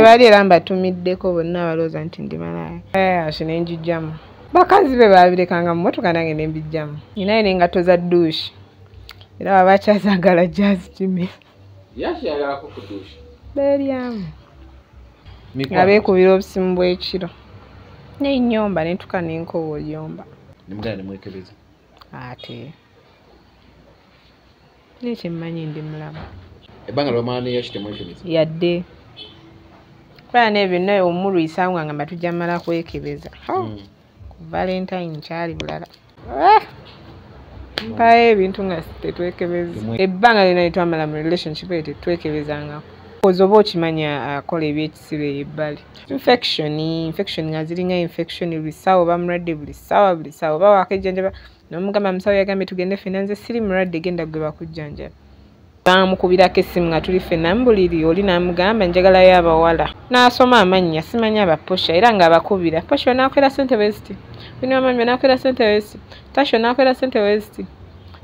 bali era mbatumiddeko bonna abalowooza nti ndi malaaya. Yashi ne njijjamu. Bakazi be baabirekanga mu mmotoka nange ne mbijjamu. Ninayo n'engatto za dduushi. Era baba bakyazaagala jazikime. Yashi yagalako ku dduushi. Beeryamu. Nga beekubira obusimu bw'ekiro. N'ennyomba ne ntuuka ne nkoowa oyomba. Ne mugenda ne mwekebeza. Ate. Naye kye mmanyi ndi mulamu. Ebbanga ly'omala ne Yashi temwekebeza? Yadde. Kuba n'ebyo byonna omulwisa nga ngamba tujja mmala kwekebeza. Ku Valentine kyali bulala. Mpaayo ebintu nga tetwekebeza. Ebbanga lyonna lye twamala mu relationship eyo tetwekebezangako. Oba okimanya akola ebyekisiru eyo ebbali. Infection nga ziringa infection buli ssaawa oba mulwadde buli ssaawa buli ssaawa oba waakejjanjaba n'omugamba musawo yagambye tugende ffenna nze siri mulwadde genda gwe bakujjanjaba. Baamukubirako essimu nga tuli ffenna mu buliri oli n'amugamba njagalayo abawala. N'asoma amannya simanyi aba Posha era ng'abakubira. Posha onaakwera ssente bwe ziti, Winnie Wamambi onaakwera ssente bwe ziti, Tasha onaakwera ssente bwe ziti.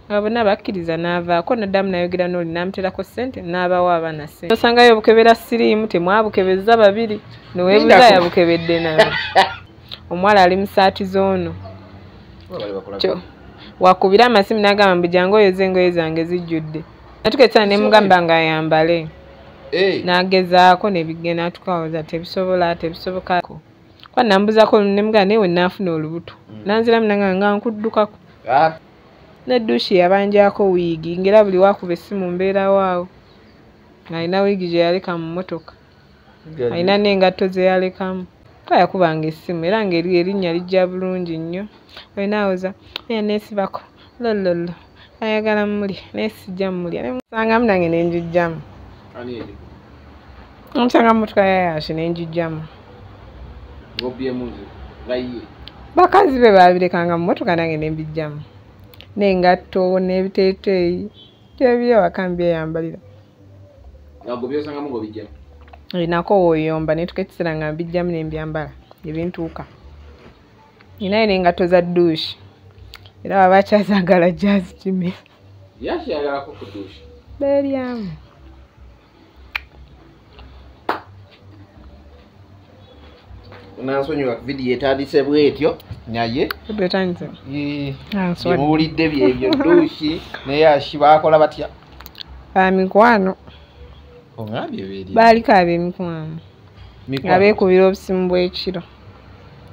Nga bonna bakkiriza n'avaako n'addamu n'ayogera n'oli n'amuteerako ssente n'abawa abaana ssente. Osangayo obukebera siriimu temwabukebezza babiri ne weebuuza yabukebedde nani. Omuwala ali mu ssaati z'ono. Wakubira amasimu n'agamba mbu jangu oyoze engoye zange zijjudde. Natuuka ekiseera ne mugamba ng'ayambale. N'agezaako ne bigenda n'atuuka awo tebisobola tebisoboka. Kuba nambuzaako ne mugamba naye we nnaafuna olubuto. N'anziramu n'angamba nga nkuddukako. Ne dduushi yabangyako wiigi ng'era buli w'akuba essimu mbeerawo awo. Ng'alina wiigi gye yaleka mu mmotoka. Alina n'engatto ze yalekamu. Kuba yakubanga essimu era ng'erinnya lijja bulungi nnyo. Olina awoza neesibako lololo ayagala mmulya naye sijja mmulya. Ne musangamu nange ne njijjamu. Omusanga mu mmotoka ya Yashi ne njijjamu. Bakazi be baabirekanga mu mmotoka nange ne mbijjamu. N'engatto n'ebiteeteeyi byebiri awaka mbyeyambalira. Nakoowa oyomba ne ntuuka ekiseera nga mbijjamu ne mbyambala ne bintuuka. Ninayo n'engatto za dduushi. Era baba bakyazaagala jazikime. Yashi yagalako ku dduushi. Beeryamu. Nansonyiwa vidiyo etandise bw'etyo naye etandise. Muwulidde byebyo dduushi ne Yashi baakola batya? Bamikwano. Oŋŋambye beerya. Baaliko ab'emikwano. Nga beekubira obusimu bw'ekiro.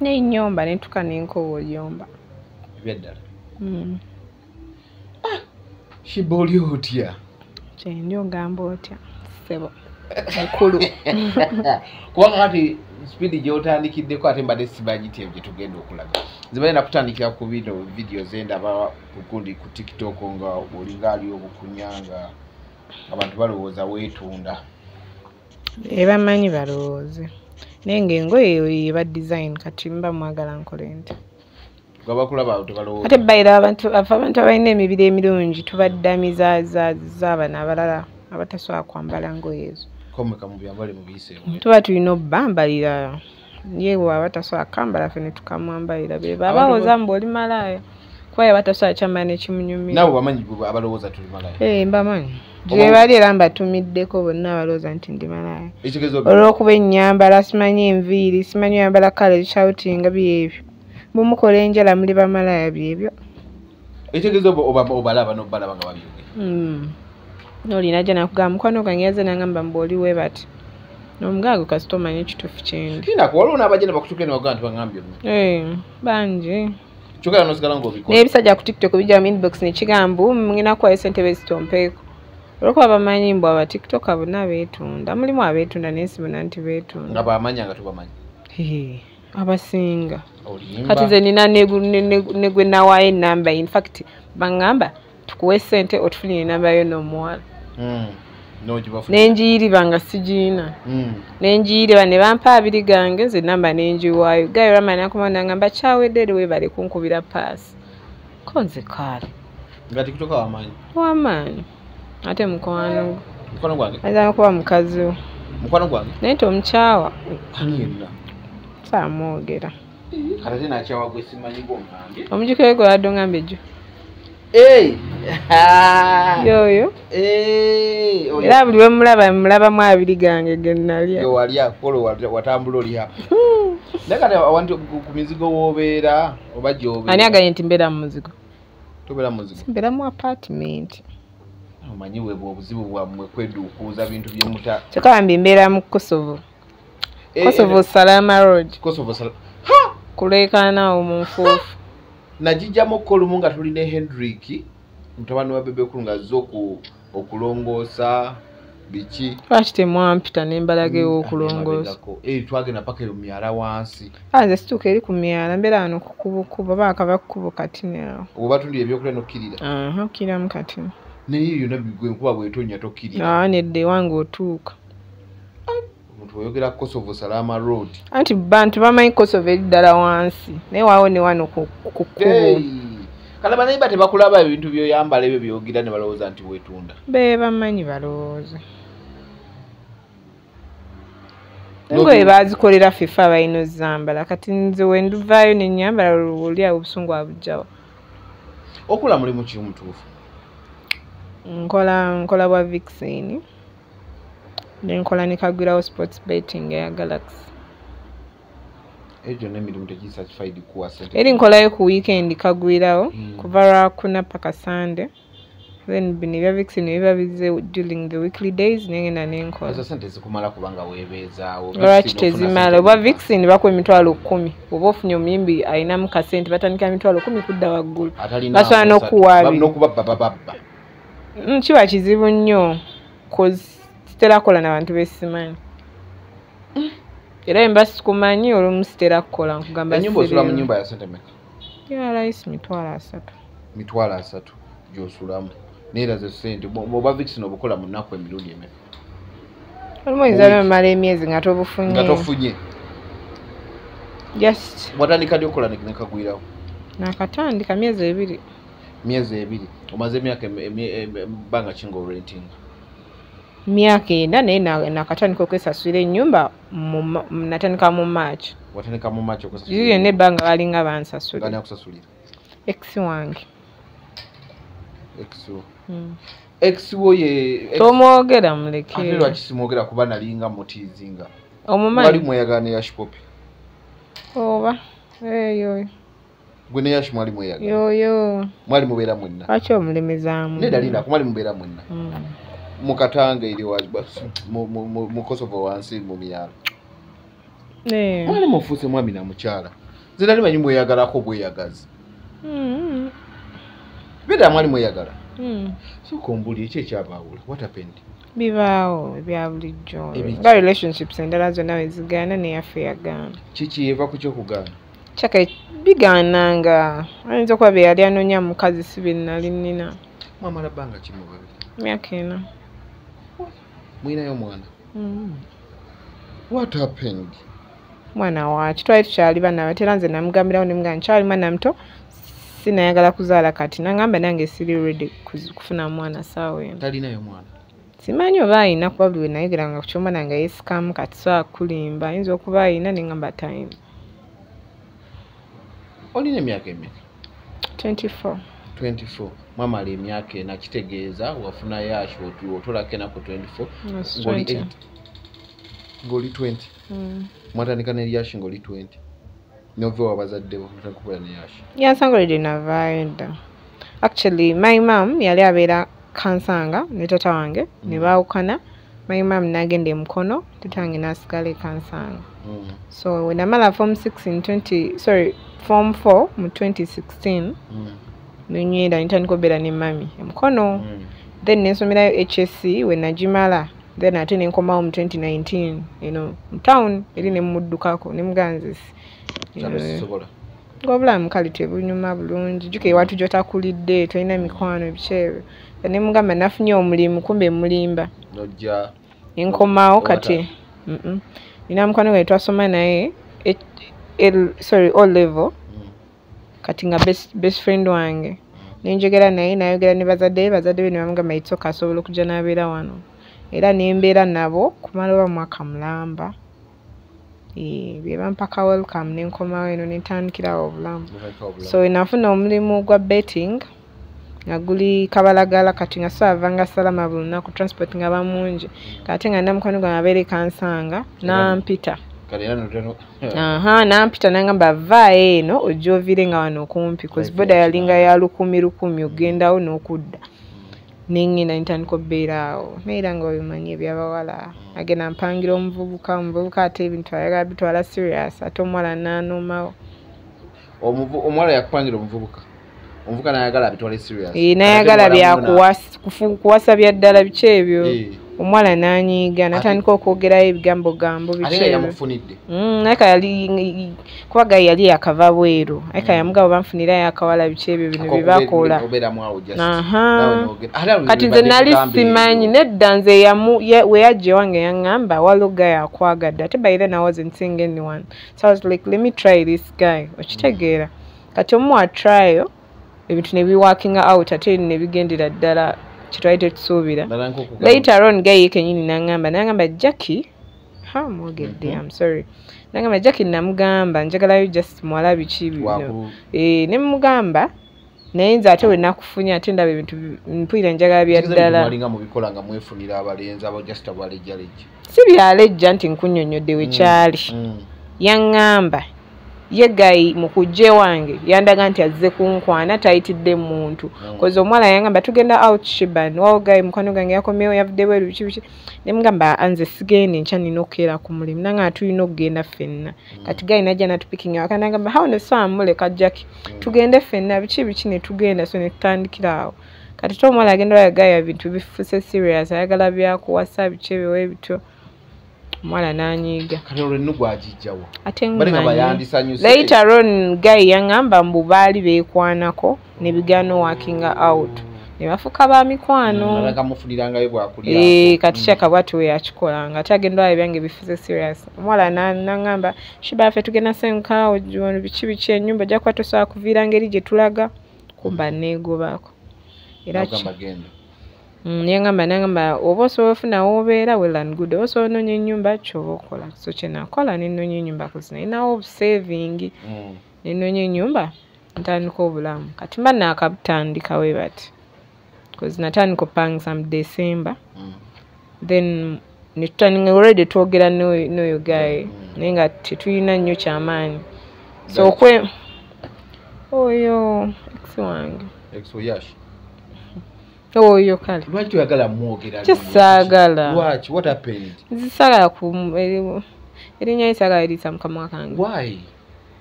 N'ennyomba ne ntuuka ne nkoowa oyomba. Ebyaddala. Shiba oli otya? Kyendi ogamba otya ssebo mukulu. Kubanga kati sipiidi gy'otandikiddeko ate mbadde simanyi nti ebyo gye tugenda okulaga. Nze mbadde nakutandikira ku bino vidiyo ze ndaba kugundi ku TikTok nga olinga ali obukunya nga abantu balowooza weetunda. Bamanyi balowooze. Naye ng'engoye eyo eba design kati mba mwagala nkole nti. Ate bayira abantu abalina emibiri emirungi tubaddamiza bano abalala abatasobola kwambala ngoye ezo. Tuba tulina obbambalira. Ye bw'aba tasobola kambala ffe ne tukamwambalira. Be babawoza mbu oli malaaya. Kuba ye batasobola kyambala ne kimunyumira. Naawe obamanyi abalowooza tuli malaaya? Mbamanyi. Gye bali era mbatumiddeko bonna abalowooza nti ndi malaaya. Olw'okuba ennyambala simanyi enviiri simanyi oyambala kale ekishawutinga byebyo. Bwe enjala muli bamalaaya byebyo. Ekitegeeza obalaba n'obalaba nga babyogera. N'oli n'ajja n'akugamba mukwano gwange yazze n'angamba mbu oli we bati. N'omugaago kasita omanyi ekituufu kyendi. Kinako waliwo n'abajja ne bakutuukira ne bagamba nti baŋŋambye olumu. Bangi. Kyokka era n'osigala ng'obikola. N'ebisajja ku TikTok bijja mu inbox ne kigamba ngenda kuwaayo ssente bwe ziti ompeeko. Olw'okuba bamanyi mbu aba TikTok bonna beetunda. Mulimu abeetunda naye si bonna nti beetunda. Nga bamanya nga tubamanyi. Abasinga. Kati nze nina ne gwe nawaayo ennamba. In fact baŋŋamba tukuwe ssente otufunire ennamba yo n'omuwala. Ne ngiyiriba nga sigiyina. Ne ngiyiriba ne bampa abiri gange nze ennamba ne ngiwaayo. Guy Rama n'akomawo n'angamba kyawedde eri weebale kunkubira paasi. Ko nze kaale. Nga TikTok w'amaanyi? W'amaanyi. Ate mukwano gwo. Mukwano gwange? Ayinza n'okuba mukazi wo. Mukwano gwange? Naye tomukyawa. Ani yenna? Saamwogera. Kati ate nakyawa gwe simanyi gw'oŋŋambye. Omujjukira gwe wadde oŋŋambye jjo. Yoyo. Era buli we mulaba mulabamu abiri gange ge nalya. Walya kolo watambula olya. Naye kati awantu ku mizigo w'obeera oba gy'obeera. Ani aganye nti mbeera mu muzigo? Tobeera mu muzigo? Mbeera mu apartment. Omanyi weebwa obuzibu bwammwe kweduukuuza bintu bye muta. Kyokka bambi mbeera mu Kosovo. Kosovo Salama Road. Kosovo Salama. Ha! Kuleekaana awo mu nfuufu. Nagijjamu olumu nga tuli ne Hendrick mutabani wa Bebe Cool ng'azze okulongoosa biki. Lwaki temwampita ne mbalaga ew'okulongoosa? Twagenda paka eyo mu myala wansi. Nze situuka eri ku myala, mbeera wano ku kkubo, baakava ku kkubo katini awo. Obatundira ebyokulya n'okkirira? Okkiriramu katini. Naye yonna enkuba bw'etonnya tokkirira? Nedda ewange otuuka. Omuntu bw'oyogera Kosovo Salama Road. Anti bantu bamanyi Kosovo eri ddala wansi, naye waawo ne wano ku kkubo. Kale banayiba tebakulaba ebintu by'oyambala ebyo by'ogira ne balowooza nti weetunda. Be bamanyi balowooza. Engoye baazikolera ffe abalina ozzambala, kati nze we nduvaayo ne nnyambala oli awo obusungu abuggyawa. Okola mulimu ki omutuufu? Nkola bwa Vixen. Ne nkola ne Kagwirawo sports betting eya Galaxy. Egyo n'emirimu tegiri certified kuwa ssente. Eri nkolayo ku weekend Kagwirawo kuva Lwakuna paka Sunday. Then bino ebya Vixen biba bizze during the weekly days nengenda nenkola. Ezo ssente zikumala kubanga weebeezaawo. Lwaki tezimala? Oba Vixen bakuwa 10,000. Oba ofunye omuyimbi alinamu kasente batandika 10,000 kudda waggulu. Basobola n'okuwa abiri. N'okubabba. Kiba kizibu nnyo cause sitera kukola n'abantu be simanyi. Era mba sikumanyi olumu sitera kukola nkugamba. Ennyumba osula mu nnyumba ya ssente mmeka? Ya layisi 30,000. 30,000 gy'osulamu. Naye era ze ssente oba Vixen obukola mu nnaku emirundi emeka? Olumu oyinza n'omala emyezi nga tobufunye. Nga tofunye. Just. Watandika ddi okukola ne Kagwirawo? Nakatandika myezi 2. Myezi 2. Omaze emyaka ebbanga ki ng'orentinga? Myaka 4 naye nakatandika okwesasulira ennyumba natandika mu March. Watandika mu March okwesasulira? Liri lyonna ebbanga balinga bansasulira. Ani akusasulira? Ex wange. Ex wo? Ex wo ye... Tomwogera muleke. Ate lwaki simwogera kuba nalinga mutiizinga? Omumanyi? Mwali mweyagala ne Yash Popi? Oba, eyo. Gwe ne Yash mwali mweyagala? Yoyo. Mwali mubeera mwenna? Lwaki omulemezaamu? Nedda linda, mwali mubeera mwenna. Mu Katanga eri mu Kosovo wansi mu myalo. Mwali mufuuse mwami na mukyala. Nze nali manyi mweyagalako bweyagazi. Beera mwali mweyagala. Sooka ombuulire ki ekyabaawula? What happened? Bibaawo ebya bulijjo. Nga relationships endala zonna we zigaana neyaffe yagaana. Kiki eva ku ky'okugaana? Kyaka bigaananga. Ayinza okuba bye yali anoonya mukazi si bye nali nnina. Mwamala bbanga ki mu babiri? Myaka 4. Mulinayo omwana? What happened? Mwana waaki? Twali tukyali baana bato era nze namugambirawo ne mugamba nkyali mwana muto sinayagala kuzaala kati nangamba nange siri ready kufuna mwana ssaawa eno. Talinayo mwana? Simanyi oba ayina kuba buli we nayogeranga ku ky'omwana nga yeesikamu kati so kulimba ayinza okuba ayina ne ngamba tayina. Olina emyaka emeka? 24. 24. Mwamala emyaka 4 kitegeeza wafuna Yash otolako ennaku 24 ng'oli 8. Ng'oli 20. Mwatandika ne Yash ng'oli 20. N'ova wa bazadde bo n'otandika okubeera ne Yash. Yansanga already navaayo dda. Actually my mum yali abeera Kansanga ne taata wange ne baawukana. My mum n'agenda e Mukono, taata wange n'asigala e Kansanga. So we namala form 6 in form 4 mu 2016. Nenywera ntandika okubeera ne mami e Mukono. Then nensomerayo HSC we nagimala. Then ate nenkomawo mu 2019 eno mu town eri ne muddukako ne muganzisi. Ng'obulamu kale tebunyuma bulungi, jjukira ewatu gy'otakulidde tolina mikwano biki ebyo. Ne mugamba nafunye omulimu kumbe mulimba. Nojja. Nenkomawo kati. Nina mukwano gwange twasoma naye O level. Kati nga best friend wange. Nenjogera naye nayogera ne bazadde be ne bamugamba it's okay asobola okujja n'abeera wano. Era ne mbeera nabo kumala oba mwaka mulamba. Bye bampaka welcome ne nkomawo eno ne ntandikirawo obulamu. So nafuna omulimu gwa betting Nga guli Kabalagala, kati nga saava nga Salama buli lunaku, transport nga bamungi. Kati nga namukwano gwange abeere Kansanga, nampita. Aha, nampita nangamba vaayo eno ojja oviire nga wano okumpi, cause boda yalinga ya 1,000 ogendawo n'okudda. Nengenda ntandika okubeera awo, naye era nga obimanyi ebyabawala. Agenda mpangira omuvubuka ate ebintu ayagala bitwala serious, ate omuwala n'anomawo. Omuwala yakupangira omuvubuka, omuvubuka n'ayagala abitwale serious. N'ayagala byakuwasa bya ddala biki ebyo. Omuwala n'anyiiga n'atandika okwogerayo ebigambo gambo biki ebyo. Yamufunidde. Naye yali kubaga yali yakava bweru, aye yamugamba banfunirayo akawala biki ebyo bino bye bakola. Kati nze nali simanyi, nedda nze we yajja ewange yaŋŋamba waliwo guy akwagadde, ate by then I wasn't seeing anyone, so I was like let me try this guy, okitegeera. Kati omuwa trial ebintu ne biworkinga out, ate ne bigendera ddala kyetwali tetusuubira. Later on guy ye kennyini n'aŋŋamba Jackie, ha mwogedde, I'm sorry, n'aŋŋamba Jackie namugamba njagalayo just muwala biki bino, ne mugamba naye nze ate we nakufunye ate ndaba ebintu mpulira njagala bya ddala. Si byalejja nti nkunnyonnyodde we kyali. Yaŋŋamba ye guy mu kujja ewange yandaga nti azze kunkwana tayitidde muntu, cause omuwala yaŋŋamba tugenda out Shiba, wawo guy mukwano gwange yakomyewo yavudde bweru biki biki, ne mugamba nze sigenda enkya nina okukeera ku mulimu, nanga tulina okugenda ffenna. Kati guy najja natupikinga awaka n'agamba how ne saamuleka Jackie tugende ffenna biki biki, ne tugenda, so ne tutandikira awo. Kati te omuwala agenda olaba guy ebintu bifuuse serious, ayagala byakuwasa biki ebyo ebityo, omuwala n'anyiiga. Kati olwo ennugu agijjawa? Ate mmanyi. Later on guy yaŋŋamba mbu baali beekwanako ne bigaana working out, ne bafuuka ba mikwano. Kati kyaka bw'atyo we yakikolanga, ate agenda olaba ebyange bifuuse serious. Omuwala n'aŋŋamba Shiba ffe tugenda senka biki biki ennyumba ojja kuba tosobola kuviira ngeri gye tulaga, kumba neegobaako. Era yaŋŋamba oba osobola ofuna w'obeera well and good, oba osobola onoonya ennyumba ky'oba okola. So kye nakola ne nnoonya ennyumba cause nalinawo obusaving, ne nnoonya ennyumba ntandika obulamu. Kati mba naakabutandika bwe bati, cause natandika okupangisa mu December, then ne tutandika already twogera n'oyo guy, naye nga tetulina nnyo kyamaanyi. So oyo ex wange. Ex Yash. Oyo kale. Lwaki toyagala mwogera? Kisaagala. Lwaki? What happened? Nze saagala erinnya lye saagala liyisa mu kamwa kange. Why?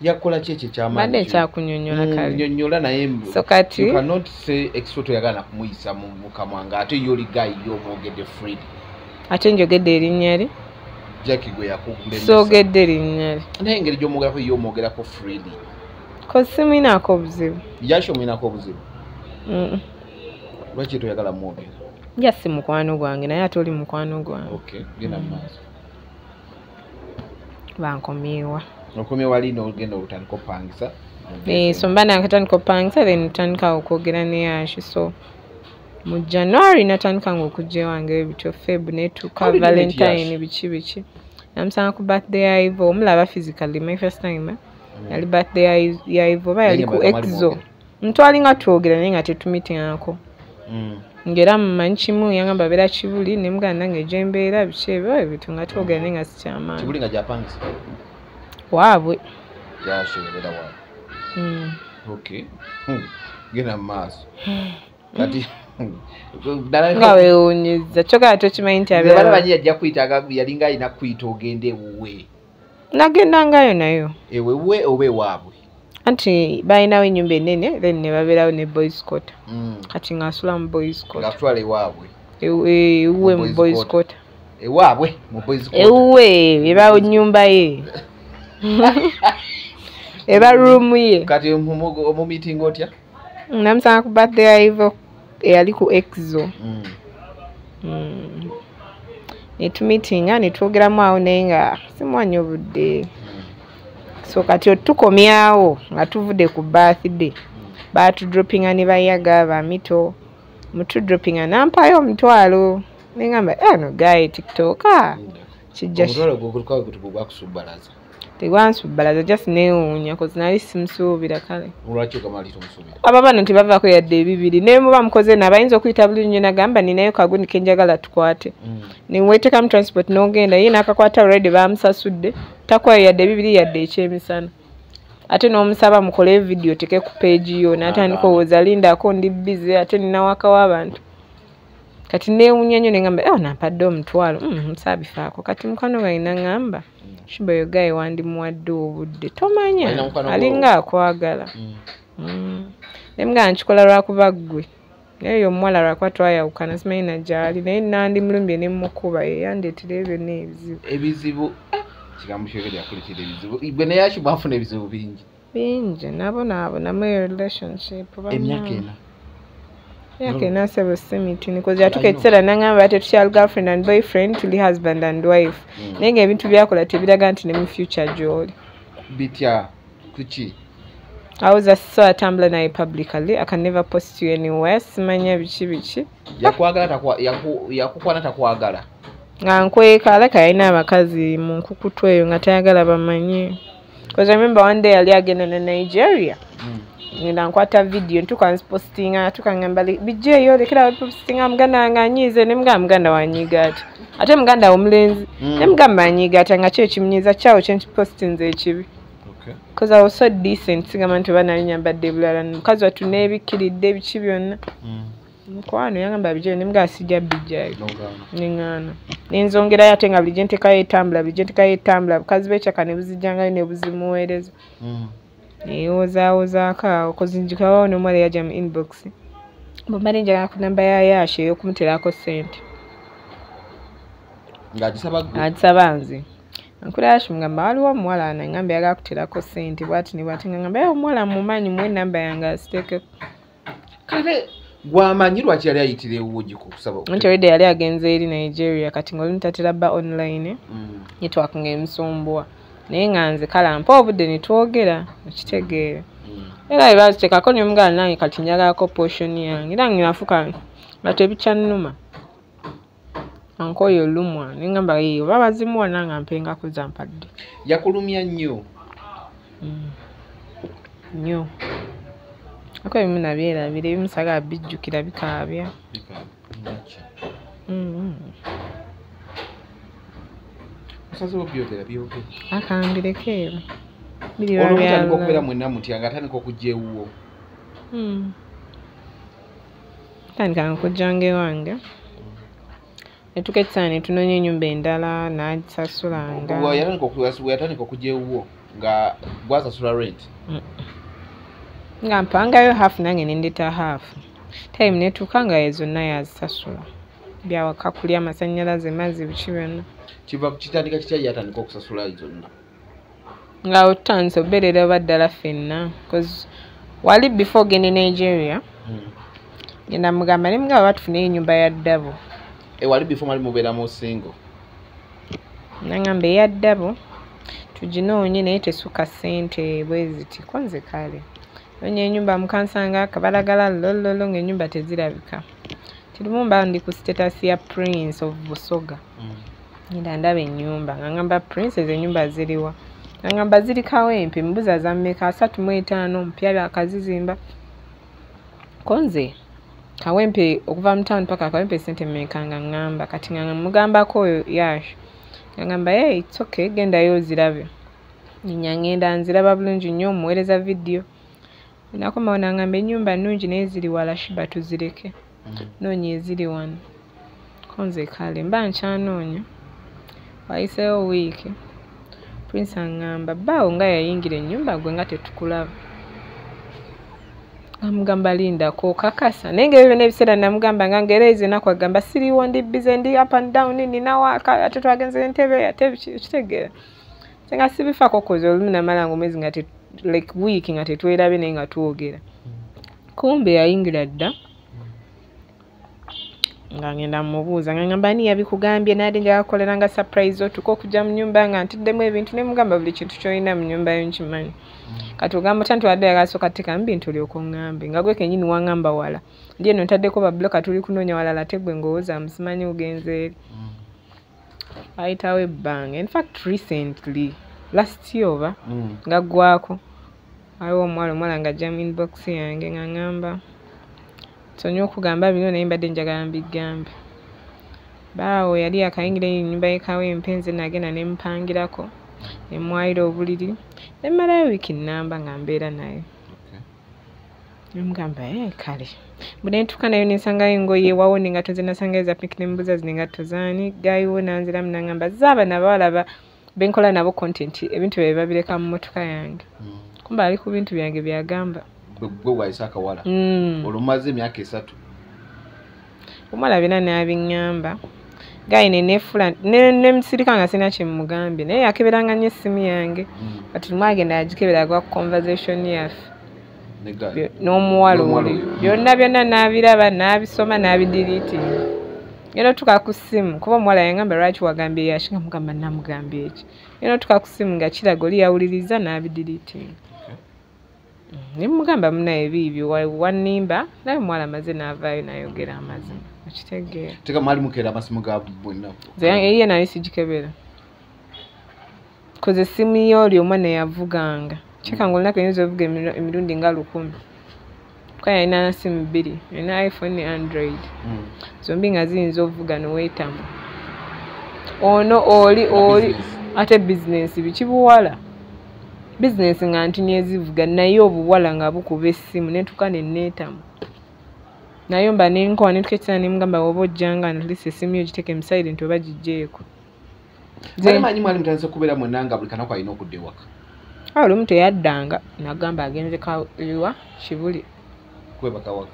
Yakola ki ekyo ekyamaanyi? Mbadde nkyakunnyonnyola kale. Nnyonnyola naye So kati you cannot say ex toyagala kumuyisa mu kamwa nga ate ye oli guy ye omwogedde freely. Ate njogedde erinnya lye? Jackie gwe yakukulemesa. Soogedde erinnya lye. Naye engeri gy'omwogerako ye omwogerako freely. Cause simuyinaako obuzibu. Yash omuyinaako obuzibu? Lwaki toyagala mwogera? Ja si mukwano gwange naye ate oli mukwano gwange. Okay, genda mu maaso. Bankomyewa. Okomye wali n'ogenda otandika okupangisa? So mba nakatandika okupangisa then ntandika okwogera ne Yash. So mu January natandika ng'okujja ewange bityo, Feb netuuka Valentine biki biki. Namusanga ku birthday ya Ivo, omulaba physically my first time. Yali birthday ya Ivo oba yali ku Exo. Ntwalinga twogera naye nga tetumitingako. Ng'era mmanyi kimu yangamba abeera Kibuli ne mugamba nange gye mbeera biki ebyo ebintu nga twogera naye nga si kyamaanyi. Kibuli nga gy'apangisa? Waabwe. Yash abeera waabwe. Okay. Genda mu maaso. Kati nga weewuunyizza kyokka tokimanyi nti abeera. Bala banyi yajja kuyita yalinga alina kuyita ogende ewuwe. Nagendangayo nayo. Ewuwe oba ewaabwe? Anti balinawo ennyumba ennene then ne babeerawo ne boys quarter. Kati ng'asula mu boys quarter. Ng'atwala ewaabwe. Ewuwe mu boys quarter. Ewaabwe mu boys quarter. Ewuwe eba nnyumba ye. Eba room ye. Kati omumeeting otya? Namusanga ku birthday ya Ivo eyali ku Exo. Ne tumeetinga ne twogeramu awo naye nga simuwa nnyo budde. So kati otukomyawo nga tuvudde ku birthday, baatudropinga ne bayaga bamito, mutudropinga nampaayo 500 ne ngamba no guy TikToker kijja. Omutwalo gwakusubbalaza. Tegwansubbalaza, just neewuunya 'cause nali simusuubira kale. Lwaki ogamba nti tomusuubira? Abo bano tebavaako yadde ebibiri, naye muba mukoze nabo ayinza okuyita bulungi nnyo n'agamba ninayo kagundi ke njagala tukwate. Neweetekamu transport n'ogenda, ye n'akakwata already baamusasudde, takwayo yadde ebibiri yadde ekyemisana. Ate n'omusaba mukole video teke ku page yo, n'atandika owooza lindako ndi busy ate nina waka w'abantu. Kati neewuunya nnyo ne ŋŋamba, oh nampadde 10,000, saabifaako. Kati mukwano gwange n'aŋŋamba, Shiba oyo guy wandimuwadde obudde, tomanya, alinga akwagala. Ne mugamba nkikola lwakuba ggwe. Naye oyo omuwala lwakuba twayawukana simanyi na gy'ali, naye nandimulumbye ne mmukuba ye yandeetera ebyo byonna ebizibu. Ebizibu, kigambo kyogedde yakuleetera ebizibu. Gwe ne Yashi mwafuna ebizibu bingi. Bingi, nabo naabo namu eyo relationship. Emyaka 4. Emyaka 4 ssebo si mitini, 'cause yatuuka ekiseera n'aŋŋamba tetukyali girlfriend and boyfriend, tuli husband and wife. Naye ng'ebintu by'akola tebiraga nti ne mu future gy'oli. Bitya? Kuki? I was a so atambula naye publicly, I can never post you anywhere, simanya biki biki. Yakwagala yakukwana takwagala. Nga nkweka aleka yalina abakazi mu nkukutu eyo nga tayagala bamanye. 'Cause I remember one day yali agenda ne Nigeria. Ngenda nkwata video ntuuka nzipostinga, atuuka ngamba bijjeeyo lekera postinga muganda wange anyiize, ne mugamba muganda wanyiiga ati. Ate muganda we omulenzi, ne mugamba anyiiga ati nga ki ekimunyiiza kyawo kye nkipostinze ekibi. 'Cause I was so decent, sigamba nti oba nali nyambadde bulala, mukazi wattu neebikkiridde biki byonna. Mukwano yangamba bijjeeyo ne mugamba sijja bijjayo. Ne ŋŋaana. Ne nzongerayo ate nga buli gye nteekayo etambula, buli gye nteekayo etambula, bukazi bw'ekyaka ne buzijjangayo ne buzimuweereza. Neewozaawoozaako awo 'cause nzijukira n'omuwala eyajja mu inbox. Mbu mbadde njagala ku namba ya Yashi ey'okumuteerako ssente. Ng'agisaba ggwe? Agisaba nze. Nkula Yashi mugamba waliwo omuwala wano aŋŋambye ayagala kuteerako ssente bw'ati ne bw'ati, nga ŋŋamba omuwala mmumanyi muwe ennamba yange aziteekeko. Kale gwamanyi lwaki yali ayitira ewuwo kusaba? Anti already yali agenze eri Nigeria, kati ng'olumu tatera bba online, network ng'emusumbuwa. Naye nga nze kale ampa obudde ne twogera, okitegeera. Era bwe baaziteekako ne mugamba nange kati njagalako portion yange, era nafuuka nga tebikyannuma. Ankooye olumwa ne ŋŋamba oba bazimuwa nange ampengako zampadde. Yakulumya nnyo? Nnyo. Ako ebimu nabyerabira, ebimu saagala bijjukira bikaabya. Osazeewo byogera byogere. Akambireko ebyo. Olwo mutandika okubeera mwenna mutya ng'atandika okujja ewuwo? Ntandika okujjanga ewange. Ne tuuka ekiseera ne tunoonya ennyumba endala n'agisasulanga. Bwe yatandika okujja ewuwo nga gwasasula rent? Nga mpangayo half nange ne ndeeta half. Time n'etuuka nga ye zonna yazisasula. Byawaka kulya, amasannyalaze, mazzi, biki byonna. Kiva kitandika kitya ye atandika okusasula zonna? Nga awo tutandise okubeerera oba ddala ffenna 'cause wali before ogenda e Nigeria, ngenda mugamba ne mugamba oba tufuneyo ennyumba ya double. Wali before mwali mubeera mu single? N'aŋŋamba eya double tuginoonye naye tesukka ssente bwe ziti, ko nze kale. Noonya ennyumba mukansanga kabalagala lololo ng'ennyumba tezirabika. Kirimu mba ndi ku status ya Prince of Busoga. Ngenda ndaba ennyumba nga ŋŋamba Prince ezo ennyumba ziriwa? Nga ŋŋamba ziri Kawempe, mbuuza za mmeka? 35 mpya baakazizimba. Ko nze Kawempe okuva mu town paka Kawempe ssente mmeka nga ŋŋamba kati nga mugambako oyo Yash. Nga ŋŋamba hey it's okay gendayo ozirabe. Nnya ŋŋenda nziraba bulungi nnyo mmuweereza video. Nakomawo n'aŋŋamba ennyumba nnungi naye ziri wala Shiba tuzireke. Noonya eziri wano. Ko nze kale mba nkyanoonya. Wayiseewo wiiki Prince aŋŋamba bbaawo nga yayingira ennyumba gwe nga tetukulaba. Namugamba lindako okakasa naye ng'ebyo byonna ebiseera namugamba nga ng'era ezo ennaku agamba siriiwo ndi busy ndi up and down nina waaka ate twagenze Entebbe ate biki okitegeera. Nze nga sibifaako 'cause olumu namalanga omwezi nga like wiiki nga tetwerabye naye nga twogera. Kumbe yayingira dda nga ngenda mmubuuza nga ŋŋamba ani yabikugambye nabadde njagala kukolera nga surprise otuuke okujja mu nnyumba nga ntiddemu ebintu ne mugamba buli kintu ky'olina mu nnyumba yo nkimanyi. Kati ogamba otya nti obadde oyagala sooka tteekamu bintu olyoke oŋŋambe nga gwe kennyini waŋŋamba wala. Ndi eno ntaddeko babbulooka tuli kunoonya walala ate ggwe ng'owoza mbu simanyi ogenze eri. Waayitawo ebbanga in fact recently Last year oba nga ggwako, waliwo omuwala ng'ajja mu inbox yange nga ŋŋamba nsonyiwa okugamba bino, naye mbadde njagala mbigambe. Baawo yali akayingira ennyumba y'e Kawempe, nze nagenda ne mpangirako, ne mmwayira obuliri, ne mmalayo wiiki nnamba nga mbeera naye. Nemugamba kale bwe nentuuka nayo nensangayo engoye ewawo n'engatto ze nasangayo za pink, ne mbuuza zino engatto z'ani, gaayiwo n'anziramu n'aŋŋamba zaabano abawala benkola nabo content, ebintu byabwe babireka mu mmotoka yange. Kumbe ali ku bintu byange byagamba. Gwe wayise akawala. Olwo mumaze emyaka 3. Omuwala byonna n'abiŋŋamba. Gayi ne neefula ne nsirika nga sirina kye mmugambye, naye yakeberanga nnyo essimu yange. Kati lumu agenda agikebera agwa ku conversation yaffe n'omuwala oli, byonna byonna n'abiraba, n'abisoma, n'abidiriitinga. Ngenda otuuka ku ssimu, kuba omuwala yangamba lwaki wagambye Yashi, nga mugamba namugambye eki. Ngenda otuuka ku ssimu nga kiraga oli yawuliriza n'abidiriitinga. Ne mugamba munnaye biibyo wannimba, naye omuwala amaze n'avaayo n'ayogera amazima. Okitegeera. Teka mwali mukeera amasimu ga bwenna. Nze eyiye nali sigikebera. Koze essimu y'oli omwana yavuganga. Kyeka ng'olunaku eyinza ovuga emirundi nga 1000. Kuba yalina simu 2, yalina iPhone ne Android. Zombi nga ziyinza ovuga n'oweetamu. Ono oli ate bizinensi biki buwala. Bizinensi nga ntini ezivuga naye obuwala nga bukuba essimu ne ntuuka ne neetamu. Naye mba nenkowa ne ntuuka ekiseera ne mugamba oba ojjanga at least essimu yo giteeke mu silent oba giggyeeko. Manyi mwali mutandise kubeera mwenna nga buli kanaku alina okudda ewaka. Awo olumu teyaddanga n'agamba agenze ewa Kibuli. Kwebaka waka.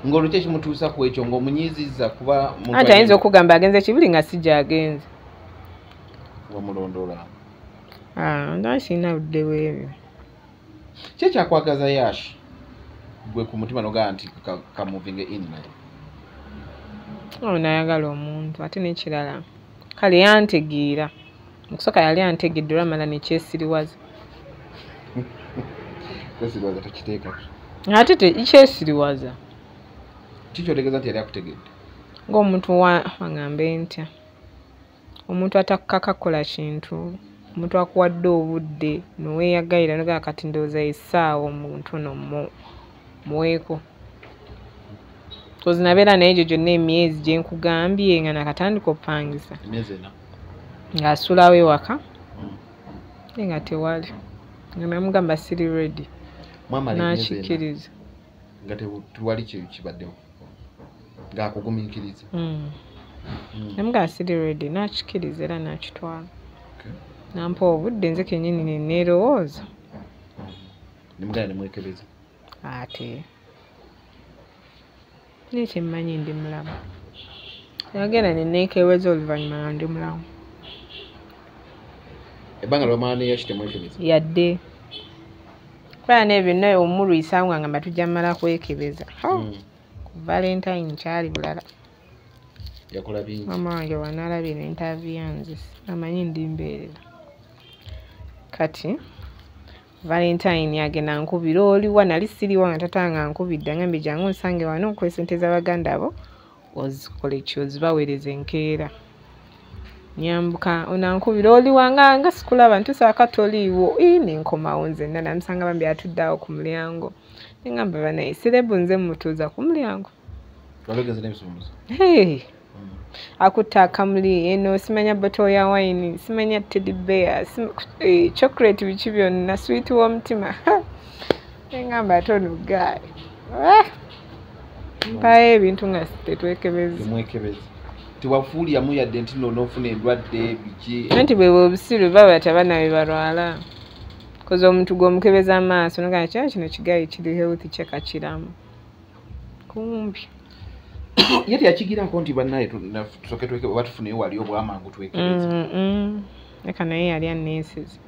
Ng'olwo ki ekimutuusa ku ekyo ng'omunyiizizza kuba anti ayinza okugamba agenze Kibuli nga si gy'agenze. Wamulondoola. Nga sirina budde bw'ebyo. Ki ekyakwagaza Yash gwe ku mutima n'ogamba nti kamuvinge in naye? Awo nayagala omuntu ate n'ekirala kale yantegeera. Mu kusooka yali antegedde olwamala ne kyesiriwaza. Kwesiriwaza tokiteekako. Ate kyesiriwaza. Ki ky'otegeeza nti yali akutegedde? Ng'omuntu wangambe ntya, omuntu atakkaka kukola kintu, omuntu akuwadde obudde n'oweeyagayira n'ogamba kati ndowooza essaawa omuntu ono muweeko. Kozi nabeera naye egyo gyonna emyezi gye nkugambye nga nakatandika okupangisa. Emyezi 4. Ng'asulawo ewaka naye nga tewali. Nga namugamba siri ready. N'akikkiriza. Nga tewali kibaddewo. Ng'akugumiikiriza. Namugamba siri ready n'akikkiriza era n'akitwala. Nampa obudde nze kennyini ne neerowooza. Ne mugenda ne mwekebeza. Ate naye kye mmanyi ndi mulamu. Nagenda ne neekebeza oluvannyuma nga ndi mulamu. Ebbanga lwamala ne Yashi temwekebeza? Yadde. Kuba n'ebyo byonna omulwisaawo nga ngamba tujja mmala kwekebeza. Ku Valentine kyali bulala. Yakola bingi. Maama wange bw'anaalabye n'interview yange amanyi ndi mbeerera. Kati Valentine agenda nkubira oliwa nali siriwa nga taata nga nkubidde angambye jangu onsange wano nkuwe ssente z'abaganda bo ozikole ki ozibaweereze enkeera. Nyambuka onankubira oliwa nga sikulaba ntuusa toliiwo ne nkomawo nzenna namusanga bambi atudde awo ku mulyango. Ne ngamba banaye sirebu nze mmutuuza ku mulyango. Wali ogenze n'ebisumuluzo? Akutte akamuli eno simanya bottle ya wine, simanya teddy bear, chocolate biki byonna, sweet w'omutima. Ne ngamba ate ono guy. Mpayo ebintu nga tetwekebeza. Temwekebeza. Tewafuuliramu yadde nti nno n'ofuna endwadde biki. Anti bwe obusiru baba abaana be balwala. Kozi omuntu gw'omukebeza amaaso n'ogamba kino kino kigayi kiri healthy kyeka kiramu. Kumbi. Ye teyakigirako nti bannaye tusooke oba tufuneyo wali obwamangu twekebeze. Leka naye yali anneeseze.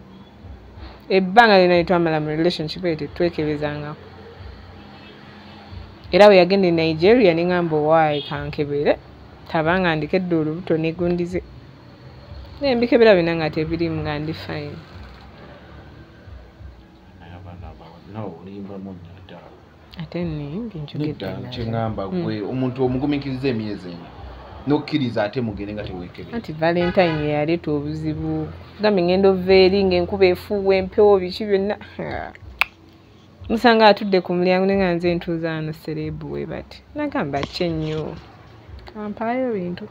Ebbanga lyonna lye twamala mu relationship eyo tetwekebezangako. Era bwe yagenda e Nigeria ne ŋŋamba owaaye kankebere tabanga ndikedde olubuto negundize. Naye mbikebera byonna nga tebiriimu nga ndi fine. Ate nnimbye njogedde Nedda, kye ŋŋamba gwe omuntu omugumiikiriza emyezi 4. N'okkiriza ate mugende nga teweekebeza. Anti Valentine yaleeta obuzibu. Gambe ngenda ova eri ng'enkuba efuuwa empewo biki byonna. Musanga atudde ku mulyango ne nga nze ntuuza wano sereebu we bati. Nagamba ki ennyo? Ampaayo bintu.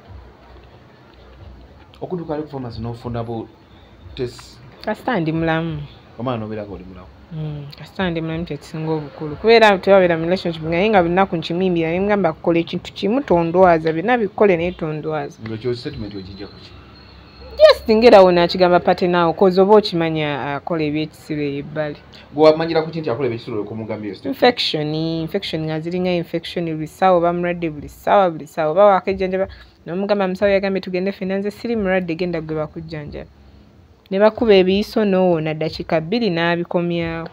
Okutuuka ali ku pharmacy n'ofuna bu test. Kasita ndi mulamu. Omwana n'obeera ng'oli mulamu. Kasita ndi mulamu kye kisinga obukulu. Kubeera tewabeera mu relationship naye nga buli lunaku nkimuyimbira ne mugamba kola ekintu kimu tondwaza, byonna bikole naye tondwaza. Nga kyo statement ogijja ku ki? Just ngera wo n'akigamba partner wo 'cause oba okimanya akola ebyekisiru eyo ebbali. Gwe wamanyira ku ki nti akola ebyekisiru okumugambye eyo statement? Infection nga ziringa infection buli ssaawa oba mulwadde buli ssaawa buli ssaawa oba waakejjanjaba n'omugamba musawo yagambye tugende ffenna nze siri mulwadde genda gwe bakujjanjaba. Ne bakuba ebiyiso n'owona ddakiika 2 n'abikomyawo.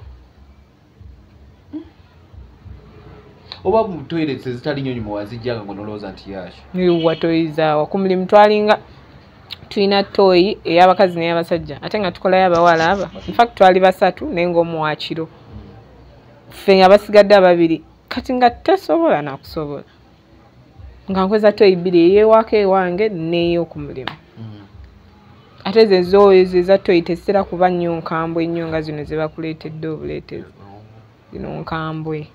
Oba mu toilets ezitali nnyo nyuma wazijjanga nga nolowooza nti yaaki. Wa toyizaawa ku mulimu twalinga tulina toyi ey'abakazi n'ey'abasajja ate nga tukolayo abawala aba. In fact twali basatu naye ng'omu wa kiro. Ffe nga basigadde ababiri kati nga tesobola nakusobola. Nga nkozesa toyi bbiri ey'ewaka ewange n'ey'oku mulimu. Ate ze zo ezo eza toyi tezitera kuba nnyo nkambwe nnyo nga zino ze bakuleetedde obuleetezi. Zino nkambwe.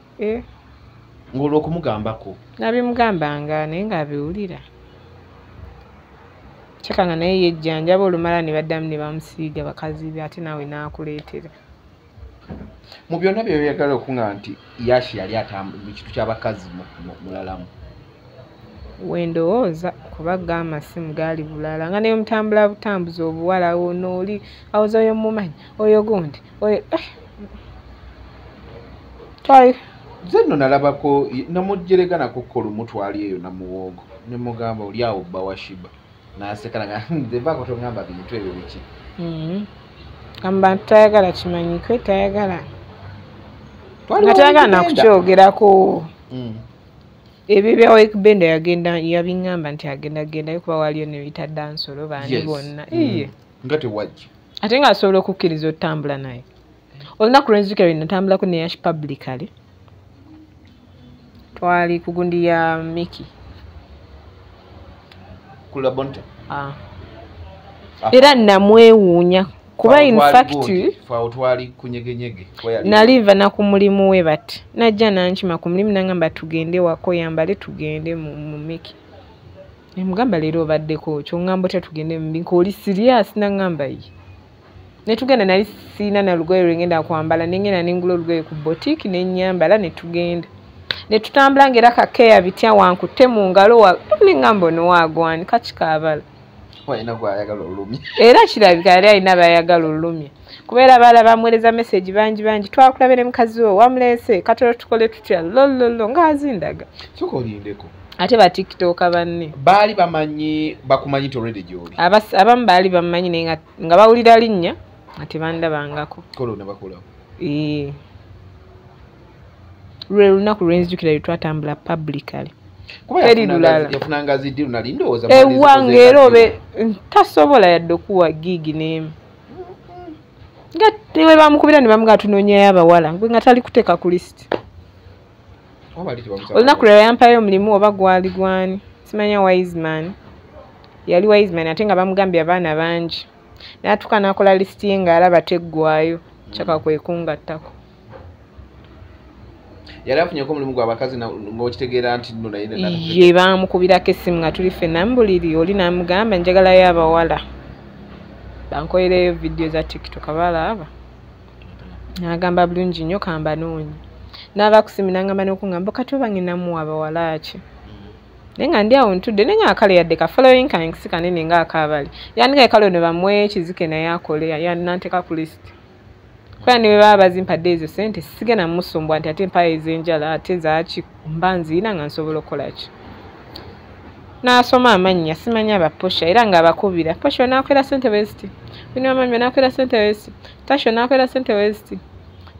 Ng'olwo okumugambako. Nabimugambanga naye ng'abiwulira. Kyokka nga naye yejjanjaba olumala ne baddamu ne bamusiiga bakazi be ate naawe n'akuleetera. Mu byonna bye byagala okuŋŋamba nti Yashi yali mu kintu ky'abakazi mulalamu. Wendowooza kuba go amasimu gaali bulala nga ne mutambula butambuzi obuwala ono oli awoza oyo mumanyi oyo gundi oyo twali Nze nno nalabako namujerega nako ko lumu twali eyo Namuwongo ne mugamba oli awo bba wa Shiba n'aseka nga nze vaako toŋŋamba bintu ebyo biki. Nga mu bantu tayagala kimanyikwe tayagala Twali nga tayagala wawikibenda. Nakukyogerako. Ebyo bya Wekbenda yagenda yabiŋŋamba nti agenda gendayo kuba waliyo ne biyita dansolo baani bonna. Iye. Nga tewajja. Ate ng'asobola okukkiriza otambula naye. Olunaku lwenzijukira lwe natambulako ne Yash publicly twali ku gundi ya Mickey. Ku Labonta. Ah. Era namwewuunya kuba in fact Awo twali ku Nyegenyege. Nali nva na ku mulimu we bati najja nankima ku mulimu nangamba tugende wako yambale tugende mu Mickey. Nemugamba leero obaddeko ki oŋŋamba otya tugende mu Mickey oli serious naŋŋamba ye. Ne tugenda nali siina na lugoye lwe ngenda kwambala ne ngenda ne ngula olugoye ku boutique ne nnyambala ne tugenda. Ne tutambula ng'era kakeeya bitya wankutte mu ngalo wa ne ŋŋamba ono waagwani kakikaabala. Walina gw'ayagala olumya. Era kirabika yali alina b'ayagala olumya. Kubeera abalala bamuweereza message bangi bangi twakulabye ne mukazi wo wamuleese katono tukole tutya lololo ng'azindaga. Sooka olindeko. Ate ba tiktoker banne. Baali bamanyi bakumanyi nti already gy'oli. Abamu baali bamumanyi naye nga bawulira linnya nga tebandabangako. Kola ne bakola. Ee. Lwe lunaku lwe nzijukira lwe twatambula publicly. Kuba Teri lulala. Yafunanga zi deal nali ndowooza Ewange era obe tasobola yadde okuwa gig n'emu. Nga tewe bamukubira ne bamugamba tunoonyeeyo abawala gwe nga tali kuteeka ku list. Olunaku lwe yampayo omulimu oba gwali gwani simanya Wiseman. Yali Wiseman ate nga bamugambye abaana bangi. N'atuuka n'akola list ye ng'alaba teggwayo kyaka kwe kungattako. Yali afunyeko omulimu gw'abakazi ng'okitegeera nti nno naye Ye baamukubirako essimu nga tuli ffenna mu buliri oli n'amugamba njagalayo abawala. Bankolereyo vidiyo za TikTok abalaba. N'agamba bulungi nnyo kambanoonye. N'ava ku ssimu n'angamba n'okungamba kati oba ngenda muwa abawala ki? Naye nga ndi awo ntudde naye nga kale yadde ka following kange si kanene ng'akaabali. Yandikaye kale ono bamuwe ekizike naye akole nanteeka ku list. Kuba ne bwe baba bazimpadde ezo ssente sigenda musumbwa nti ate mpayo ez'enjala ate zaaki mba nzirina nga nsobola okukola ki. N'asoma amannya simanyi aba Posha era ng'abakubira Posha onaakwera ssente bwe ziti, Winnie Wamambi onaakwera ssente bwe ziti, Tasha onaakwera ssente bwe ziti.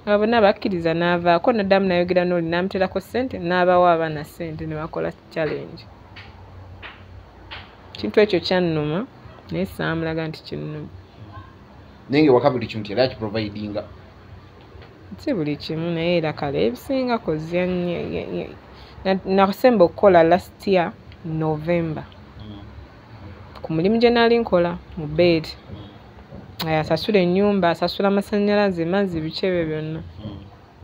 Nga bonna bakkiriza n'avaako n'addamu n'ayogera n'oli n'amuteerako ssente n'abawa abaana ssente ne bakola challenge. Ekintu ekyo kyannuma naye saamulaga nti kinnuma. Naye ng'ewaka buli kimu yali akiprovidinga. Si buli kimu naye era kale ebisinga 'cause nasemba okukola last year November. Ku mulimu gye nali nkola mu bed. Asasula ennyumba, asasula amasannyalaze, mazzi, biki ebyo byonna.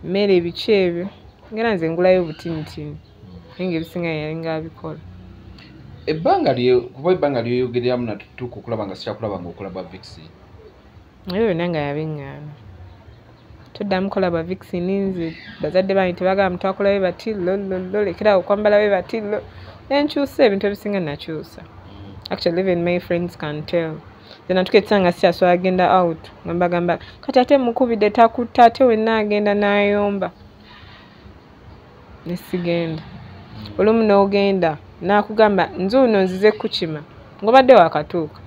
Mmere biki ebyo. Ngera nze ngulayo butinitini. Naye ng'ebisinga yalinga abikola. Ebbanga lye kuba ebbanga lyoyogereramu natutuuka okulaba nga sikyakulaba ng'okola bwa vixen. Ebyo byonna nga yabiŋŋaana. Toddamu kola bwa vixen, nze bazadde bange tebagamba mutwakola bwe bati lo lo lo, lekera okwambala bwe bati lo. Nenkyusa ebintu ebisinga nakyusa. Actually even my friends can tell. Nze natuuka ekiseera nga sikyasobola genda out nga mbagamba kati ate mukubidde takutta ate wenna agenda n'ayomba. Ne sigenda. Olumu n'ogenda n'akugamba nze ono nzize kukima ng'obadde waakatuuka.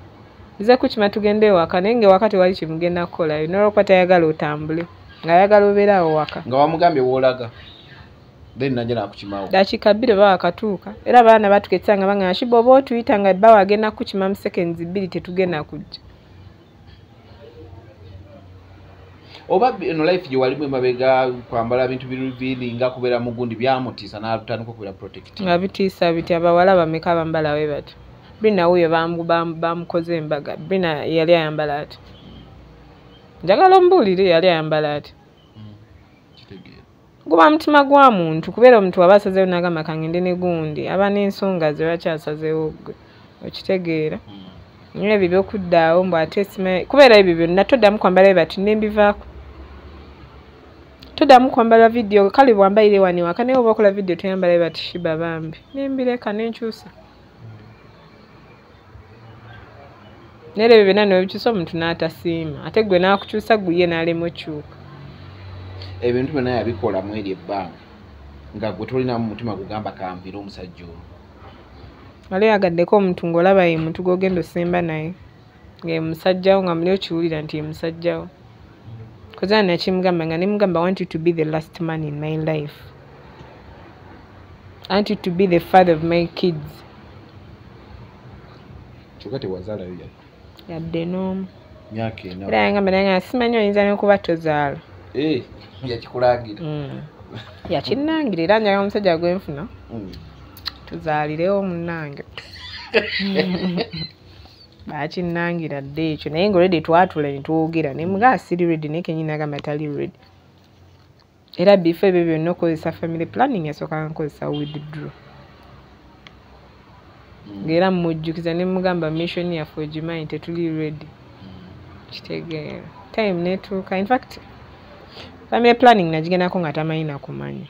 Nzize kukima tugende ewaka naye ng'ewaka tewali kimugenda kukolayo n'olwokuba tayagala otambule ng'ayagala obeere awo waka. Nga wamugambye w'olaga then najja n'akukimawo. Dakiika 2 oba waakatuuka era abaana baatuuka ekiseera nga bagamba Shiba oba otuyita nga bba agenda kukima mu seconds 2 tetugenda kujja. Oba eno life gye walimu emabega kwambala bintu birevealing nga kubeera mu gundi byamutiisa n'atandika okubeera protective. Nga bitiisa biti abawala bameka abambala bwe batyo. Brina wuuyo bamukoze embaga. Brina yali ayambala ati. Njagala ombuulire yali ayambala ati. Kitegeera. Guba mutima gwa muntu kubeera omuntu aba asazeewo n'agamba kangende ne gundi aba n'ensonga ze lwaki asazeewo ggwe okitegeera. Naye ebyo eby'okuddaawo mbu ate simanyi kubeera ebyo byonna toddamu kwambala bwe bati ne mbivaako. Toddamu kwambala vidiyo kale bw'ambalire wano ewaka naye oba okola vidiyo toyambala bwe bati Shiba bambi. Ne mbireka ne nkyusa. Naye era ebyo byonna n'obikyusa omuntu n'atasiima ate ggwe n'akukyusa ggwe ye n'alema okyuka. Ebintu byonna yabikola mu eri ebbanga nga gwe tolinamu mutima gugamba kanviire omusajja ono. Wali oyagaddeko omuntu ng'olaba ye muntu gw'ogenda osemba naye nga ye musajjawo nga muli okiwulira nti ye musajjawo. Koza nakimugamba nga ne mugamba I want you to be the last man in my life. I want you to be the father of my kids. Kyokka tewazaalayo yadde. Yadde n'omu. Myaka ena. Era yangamba naye nga simanyi oyinza n'okuba tozaala. Yakikulangira. Yakinnangira era njagala omusajja gwe nfuna. Tuzaalirewo munnange. Baakinnangira dda ekyo naye nga already twatula ne twogera ne mugamba siri ready naye kennyini n'agamba tali ready. Era before ebyo byonna okukozesa family planning yasooka nkozesa withdraw. Ng'era mmujjukiza ne mugamba mission yaffe ogimanyi tetuli ready. Kitegeera. Time n'etuuka. In fact family planning nagigendako nga tamanyi na kumanya.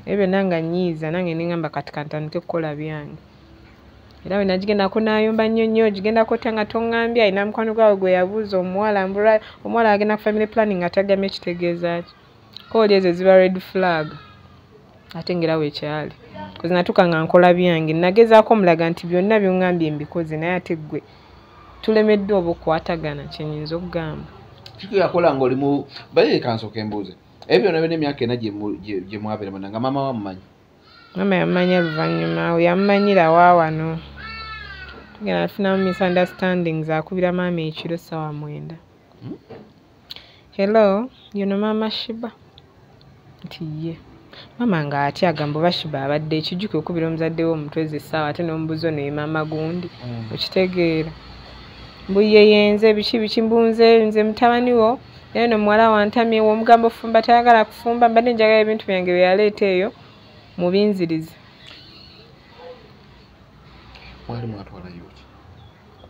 Ebyo byonna nga nnyiiza nange ne ŋŋamba kati kantandike kukola byange. Era bwe nagigendako n'ayomba nnyo nnyo ogigendako otya nga toŋŋambye alina mukwano gwawe gwe yabuuza omuwala mbula omuwala agenda ku family planning nga tagambye kitegeeza ki. Ko oli ezo ziba red flag. Ate ng'era wekyali. Kozi natuuka nga nkola byange nagezaako omulaga nti byonna by'oŋŋambye mbikoze naye ate ggwe tulemeddwa oba okukwatagana kye nnyinza okugamba. Kiki yakola ng'oli mu baye kansooke mbuuze. Ebyo byonna byonna emyaka ena gye mwabeera nga maama wamumanyi? Maama yammanya luvannyuma yammanyira wa wano. Tugenda nafunamu misunderstandings akubira maama ekiro ssaawa 9. Hello, yono maama Shiba? Nti ye. Maama ng'atya agamba oba Shiba abadde ekijjuko okubira omuzadde we omutwe ezo essaawa ate n'omubuuza ono ye maama gundi. Okitegeera. Mbu ye yenze biki biki mbu nze mutabani wo naye no muwala wantamye w'omugamba ofumba tayagala kufumba mbadde njagala ebintu byange bye yaleeta eyo mubinzirize. Mwali mwatwalayo ki?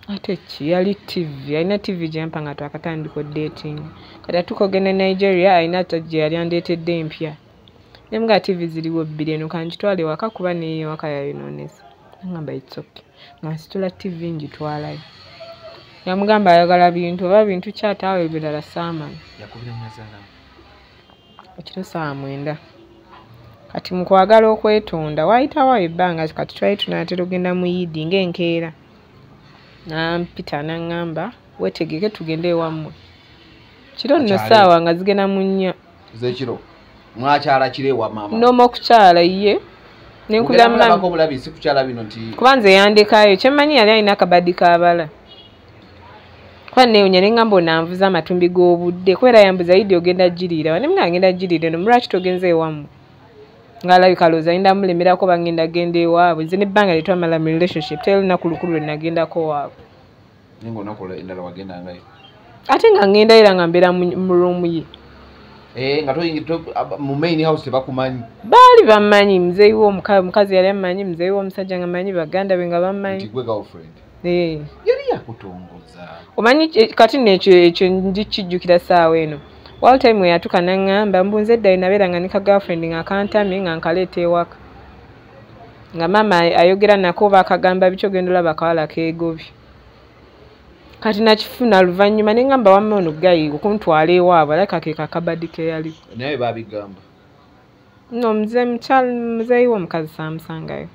Ate ki yali TV, alina TV gye yampa nga twakatandika dating. Kati atuuka ogenda Nigeria alina gye yali andeetedde empya. Ne mugamba TV ziriwo bbiri eno kangitwale waka kuba neeyo ewaka yayonoonese. Nangamba it's okay. Nga nsitula TV ngitwalayo. Yamugamba ayagala bintu oba bintu ki ate awo ebirala saamanya. Yakubira nnyazaala. Ekiro ssaawa 9. Kati mu kwagala okwetonda waayitawo ebbanga kati twali tunaatera okugenda mu Yidi ng'enkeera. N'ampita n'aŋŋamba weetegeke tugende ewammwe. Kiro nno ssaawa nga zigenda mu 4. Z'ekiro mwakyala kiro ewa maama. Nnooma okukyala ye. Ne nkubira maama. Obulabi si kukyala bino nti. Kuba nze yandekayo kye mmanyi yali alina akabadi k'abala. Kuba neewuunya ne ŋŋamba ono anvuze amatumbi g'obudde kubeera yambuza Yidi ogenda giriira wa ne mugamba ngenda giriira eno lwaki togenze ewammwe. Ng'alabika alowooza ngenda mulemerako oba ngenda genda ewaabwe. Nze n'ebbanga lye twamala mu relationship teri lunaku lukulu lwe nagendako waabwe. Ningo nakola endala wagenda ngayo. Ate nga ngenda era nga mbeera mu room ye. Nga toyingira mu main house tebakumanyi. Baali bamanyi muzeeyi wo omukazi yali amanyi, muzeeyi wo omusajja nga manyi, baganda be nga bamanyi. Nti gwe girlfriend. Yali yakutongoza. Omanyi kati n'ekyo ekyo ndikijjukira ssaawa eno. One time we yatuuka n'aŋŋamba mbu nze edda nabeera nga ne ka girlfriend nga kantamye nga nkaleeta ewaka. Nga maama ayogera nako oba akagamba biki ogenda olaba akawala keegobye. Kati nakifuna luvannyuma ne ŋŋamba wamma ono guy okuntwala ewaabwe alabika ke kakabadi ke yaliko. Naye baabigamba. No muzeeyi we omukazi saamusangayo.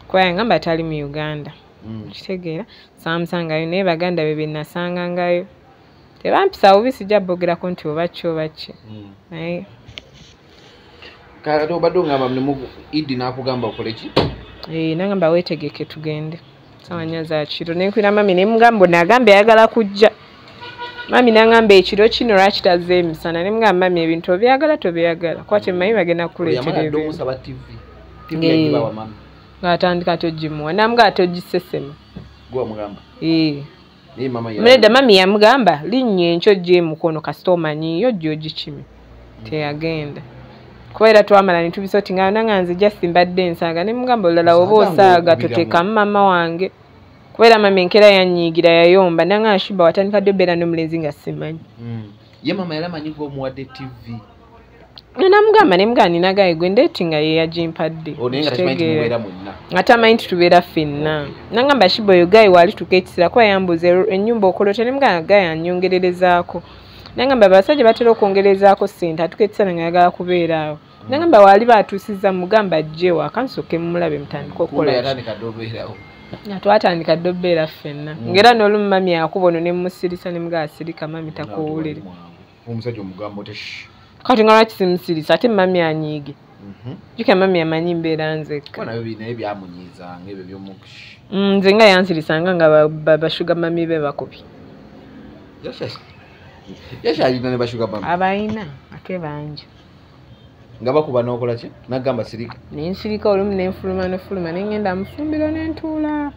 Kuba yangamba tali mu Uganda. Kitegeera saamusangayo naye baganda be be nasangangayo. Tebampisa bubi sijja boogerako nti oba ki oba ki. Naye kati obadde ongamba Idi n'akugamba okole ki? N'angamba weetegeke tugende. Ssaawa nnya za kiro ne nkwira mami ne mugamba nagambye ayagala kujja. Mami n'angamba ekiro kino lwaki tazze emisana ne mugamba mami ebintu obyagala tobyagala kuba kyemmanyi bagenda kukuleetera ebintu. Omusaba TV. TV yagibawa mami. Ng'atandika atogimuwa n'amugamba atogisesema. Gwe wamugamba? Nedda mami yamugamba linnya enkyo ojje emukono kasita omanyiiyo ojje ogikime. Teyagenda. Kuba era twamala ne tubisotinga nanga nze just mbadde nsaaga ne mugamba olulala oba osaaga toteekamu maama wange. Kuba era mami enkeera yannyiigira yayomba nanga Shiba watandika ddi obeera n'omulenzi nga simanyi. Ye maama yali amanyi gwe omuwadde TV. Namugamba ne mugamba nina guy gwe ndeeti nga ye yagimpadde. Nga tamanyi nti tubeera ffenna. Nangamba Shiba oyo guy waali tuka ekiseera kuba yambuuza ennyumba okola otya ne mugamba guy annyongererezaako. Nangamba abasajja batera okwongerezaako ssente atuuka ekiseera nga ayagala kubeera awo. Nangamba waali baatuusizza mugamba ajje ewaka nsooke mmulabe mutandike okukola ki. Nga twatandika dda obbeera ffenna. Ng'era n'olumu mami akuba ono ne mmusirisa ne mugamba asirika mami takuwulira. Omusajja omugamba otya shh. Kati nga lwaki simusirisa ate mami anyiige. Jjukira mami amanyi mbeera nzekka. Naye byamunyiizanga ebyo by'omu Nze nga yansirisanga nga bashuga mami be bakubye. Yakyalina ne bashuga mami? Abayina ate bangi. Nga bakuba n'okola ki? N'agamba sirika. Ne nsirika olumu ne nfuluma nofuluma ne ngenda mu ffumbiro ne ntuula.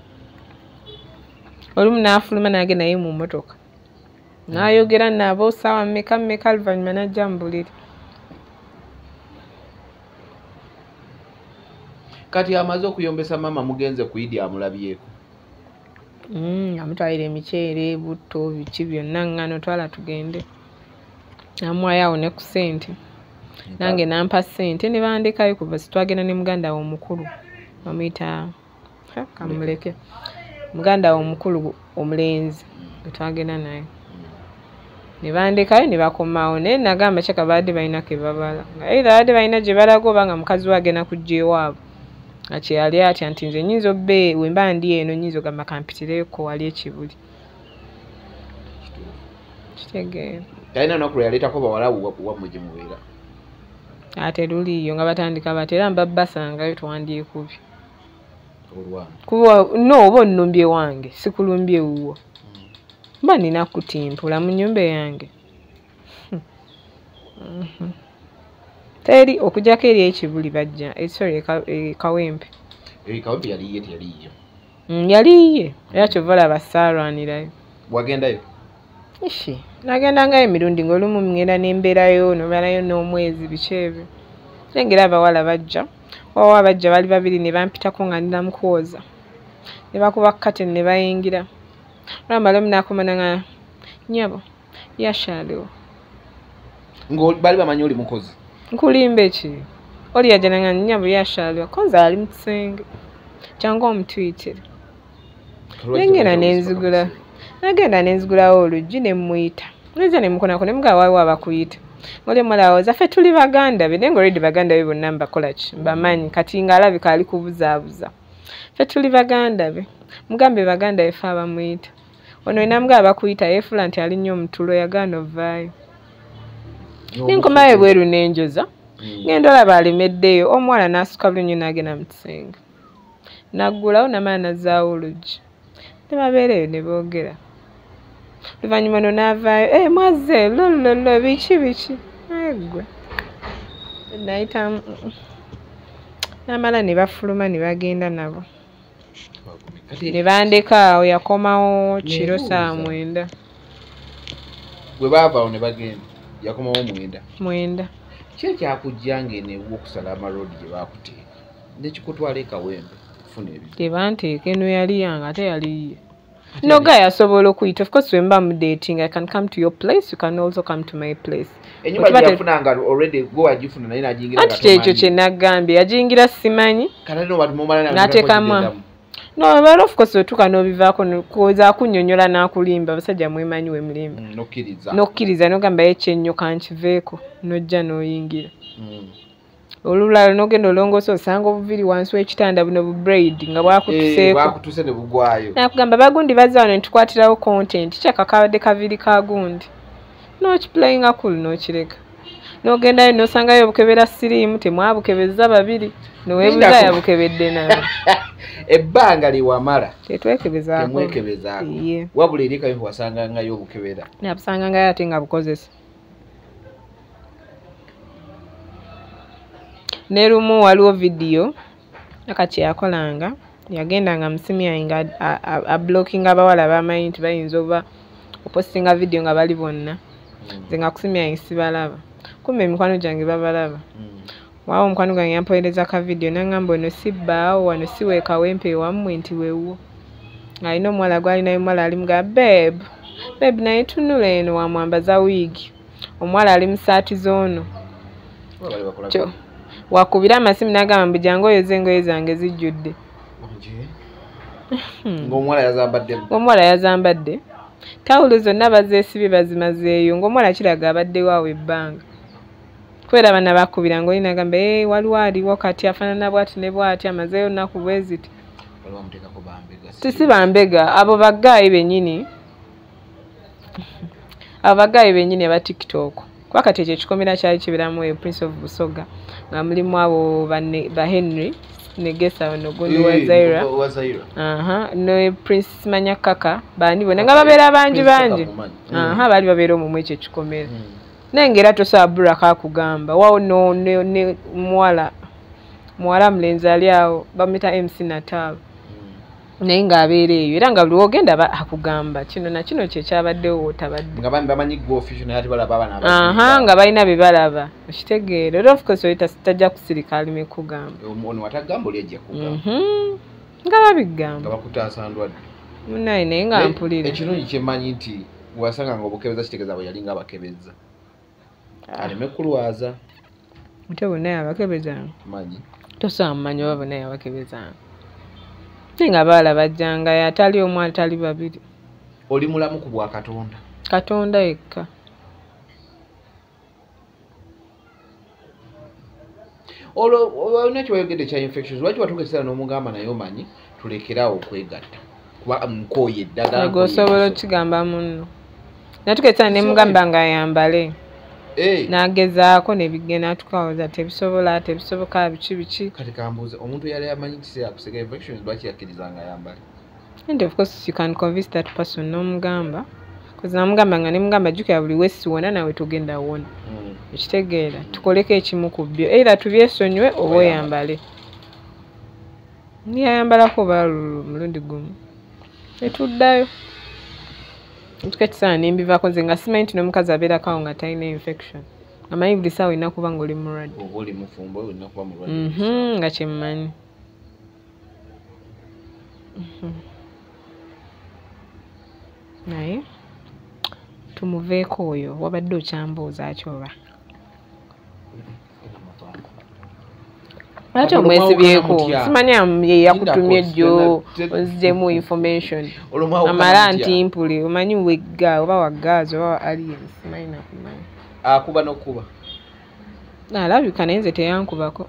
Olumu n'afuluma n'agenda naye mu mmotoka. N'ayogera nabo ssaawa mmeka mmeka oluvannyuma n'ajja mu buliri. Kati amaze okuyombesa maama mugenze ku Idi amulabyeko. Amutwalira emiceere, butto, biki byonna ŋŋano twala tugende. Namuwaayo awo ne ku ssente. Nange n'ampa ssente ne bandekayo kuva twagenda ne muganda we omukulu bamuyita kamuleke. Muganda we omukulu omulenzi gwe twagenda naye. Ne bandekayo ne bakomawo naye nagamba kyaka baadde balina ke babala. Nga either baadde balina gye balaga oba nga mukazi we agenda kujja ewaabwe. Nga kye yali atya nti nze nnyinza obbe we mba ndi eno nnyinza ogamba kampitireeko wali ekibuli. Kitegeera. Talina lunaku lwe yaleetako bawala wammwe gye mubeera. Ate luliiyo nga batandika bati era mba basangayo twandyekubye. Olwana. Kuba no oba onnumbye wange sikulumbye wuwo. Mba nina kutimpula mu nnyumba yange. Teri okuggyako eri ekibuli bajja sorry Kawempe. Kawempe yali ye teyali ye. Yali ye era kyova olaba saalwanirayo. Wagendayo? Ishi nagendangayo emirundi ng'olumu ngenda ne mbeerayo n'omalayo n'omwezi biki ebyo. Naye ng'era abawala bajja wawa abajja baali babiri ne bampitako nga ndina mu kwoza. Ne bakuba curtain ne bayingira. Olwamala omu n'akoma n'aŋŋamba nnyabo yakyaliwo. Baali bamanyi oli mukozi? Nkulimbe ki? Oli yajja n'aŋŋamba nnyabo yakyaliwo ko nze ali mu kisenge kyangu omutuyitire. Nengenda ne nzigula. Nagenda ne nzigulawo oluggi ne mmuyita. Nzija ne mukoonako ne mugamba waliwo abakuyita. Ng'oli omuwala awoza ffe tuli baganda be naye ng'already baganda be bonna mbakola ki mbamanyi kati ng'alabika ali kubuzaabuza. Ffe tuli baganda be. Mugambe baganda be ffe abamuyita. Ono namugamba bakuyita yeefuula nti ali nnyo mu tulo yagaana ovaayo. Ne nkomayo ebweru ne njoza. Ngenda olaba alemeddeyo omuwala n'assuka bulungi n'agenda mu kisenge. N'aggulawo n'amala n'azzaawo oluggi. Ne babeera eyo ne boogera. Oluvannyuma ono n'avaayo, mwazze lololo biki biki. Naye ggwe. Nayitamu n'amala ne bafuluma ne bagenda nabo. Ne bandeka awo, yakomawo kiro saa 9. Bwe baavaawo ne bagenda, yakomawo 9. 9. Ki ekyakujjanga eno ewuwo okusala amaroodi gye baakuteeka nekikutwala e Kawempe okufuna ebizibu? Tebanteeka, eno yali yange ate yali yiye. No guy asobola okuyita. Of course when I'm dating, I can come to your place, you can also come to my place. Enyumba gyafunanga already gwe wagifuna naye n'agiyingira nga Anti kyekyo tomanyi. kye nagambye, yagiyingira simanyi. Kati ate n'omala N'ateekamu. No, but of course otuuka n'obivaako, koza akunnyonnyola n'akulimba, abasajja mwemanyi we mulimba. N'okkiriza. N'okkiriza n'ogamba ye kyennyo kankiveeko, n'ojja n'oyingira. Olulala n'ogenda olongoosa osanga obuviri wansi w'ekitanda buno bu braid nga bwakutuseeko. Bwakutuse ne bugwayo. Nakugamba bagundi bazze wano ne tukwatirawo content, kyaka kabadde kaviri ka gundi. N'okiplayinga cool n'okireka. N'ogendayo n'osangayo obukebera siriimu, temwabukebezza babiri, n'oweebuuza yabukebedde nabo. Ebbanga lye wamala. Tetwekebezaako. Temwekebezaako. Ye. Wabula eri Kawempe wasangangayo obukebera. Nabusangangayo ate nga bukozesa. Ne lumu waliwo vidiyo kati yakolanga, yagendanga mu simu yange nga ablockinga abawala bamanyi nti bayinza oba opostinga vidiyo nga bali bonna. Nze nga ku simu yange sibalaba. Kumbe emikwano gyange babalaba. Waawo omukwano gwange yampoereza ka vidiyo n'angamba ono si bbaawo wano si we Kawempe ewammwe nti weewuwo. Ng'alina omuwala gw'alinayo, omuwala ali mugamba babe, babe naye tunula eno wamwambaza wiigi. Omuwala ali mu ssaati z'ono. Kyo. Wakubira amasimu n'agamba mbu jangu oyoze engoye zange zijjudde. Ng'omuwala yazambadde. Ng'omuwala yazambadde. Tawulo zonna bazeesibye bazimazeeyo, ng'omuwala kiraga abaddewo awo ebbanga. Kubeera bana bakubira ng'oli n'agamba, waliwo aliwo kati afaanana bw'ati ne bw'ati, amazeeyo nnaku bwe ziti. Waliwo amuteekako bambega. Si bambega, abo baggaayi bennyini. Abo baggaayi bennyini aba TikTok. Kuba kati ekyo ekikomera kyali kibeeramu eyo Prince of Busoga, nga mulimu abo ba Henry Negesa ono gundi wa Zaira. Wa Zaira. Ne Prince Manya Kaka, baani bonna nga babeera bangi bangi. Baali babeera omwo mu ekyo ekikomera. Naye ng'era tosobola bbulako akugamba. Waawo no ne muwala mulenzi ali awo bamuyita MC Natal. Naye ng'abeera eyo era nga buli w'ogenda akugamba kino na kino kye kyabaddewo w'otabadde. Nga bamanyi gwe official naye ate balaba abaana abasinga. Nga balina bye balaba. Okitegeera. Era of course oli tajja kusirika aleme kugamba. Ono atagamba oli ajja kugamba. Nga babigamba. Nga bakutaasa ndwadde. Munnaye naye nga mpulira. Ekirungi kye mmanyi nti wasanga nga obukebeza kitegeeza bwe yali nga abakebeza. Aleme kulwaza. Ate bonna yabakebezanga. Manyi. Tosobola mumanya oba bonna yabakebezanga. Naye nga abalala bajjangayo atali omu atali babiri. Oli mulamu ku bwa Katonda. Katonda yekka. Olwo olina kye wayogedde kya infections, lwaki watuuka ekiseera n'omugamba naye omanyi tulekeraawo okwegatta? Kuba nkooye eddagala. Ego osobola okigamba munno. Natuuka ekiseera ne mugamba ng'ayambale. N'agezaako ne bigenda n'atuuka tebisobola, tebisoboka, biki biki. Kati kambuuze, omuntu eyali amanyi ekiseera kusiga infections lwaki yakkiriza ng'ayambale? And of course you can convince that person n'omugamba. Because namugamba nga ne mugamba jjukira buli we siwona nawe togenda wona. Okitegeera, tukoleko ekimu ku byo. Either tubyesonyiwe oba oyambale. Yayambalako oba mulundi gumu. Ne tuddayo. Ntuuka ekiseera ne mbivaako nze nga simanyi nti n'omukazi abeerako awo nga talina infection. Amanyi buli ssaawa olina kuba ng'oli mulwadde. Oba oli mufumbo olina kuba mulwadde. Nga kye mmanyi. Naye tumuveeko oyo, wabadde okyambuuza ki oba? Lwaki omwesibyeko? Simanyi ye yakutumye jjo onzigyemu information. Amala nti mpule, omanyi wegga oba wa gas oba wa alien, simanyi nakumanya. Akuba n'okuba? Alabika naye nze teyankubako.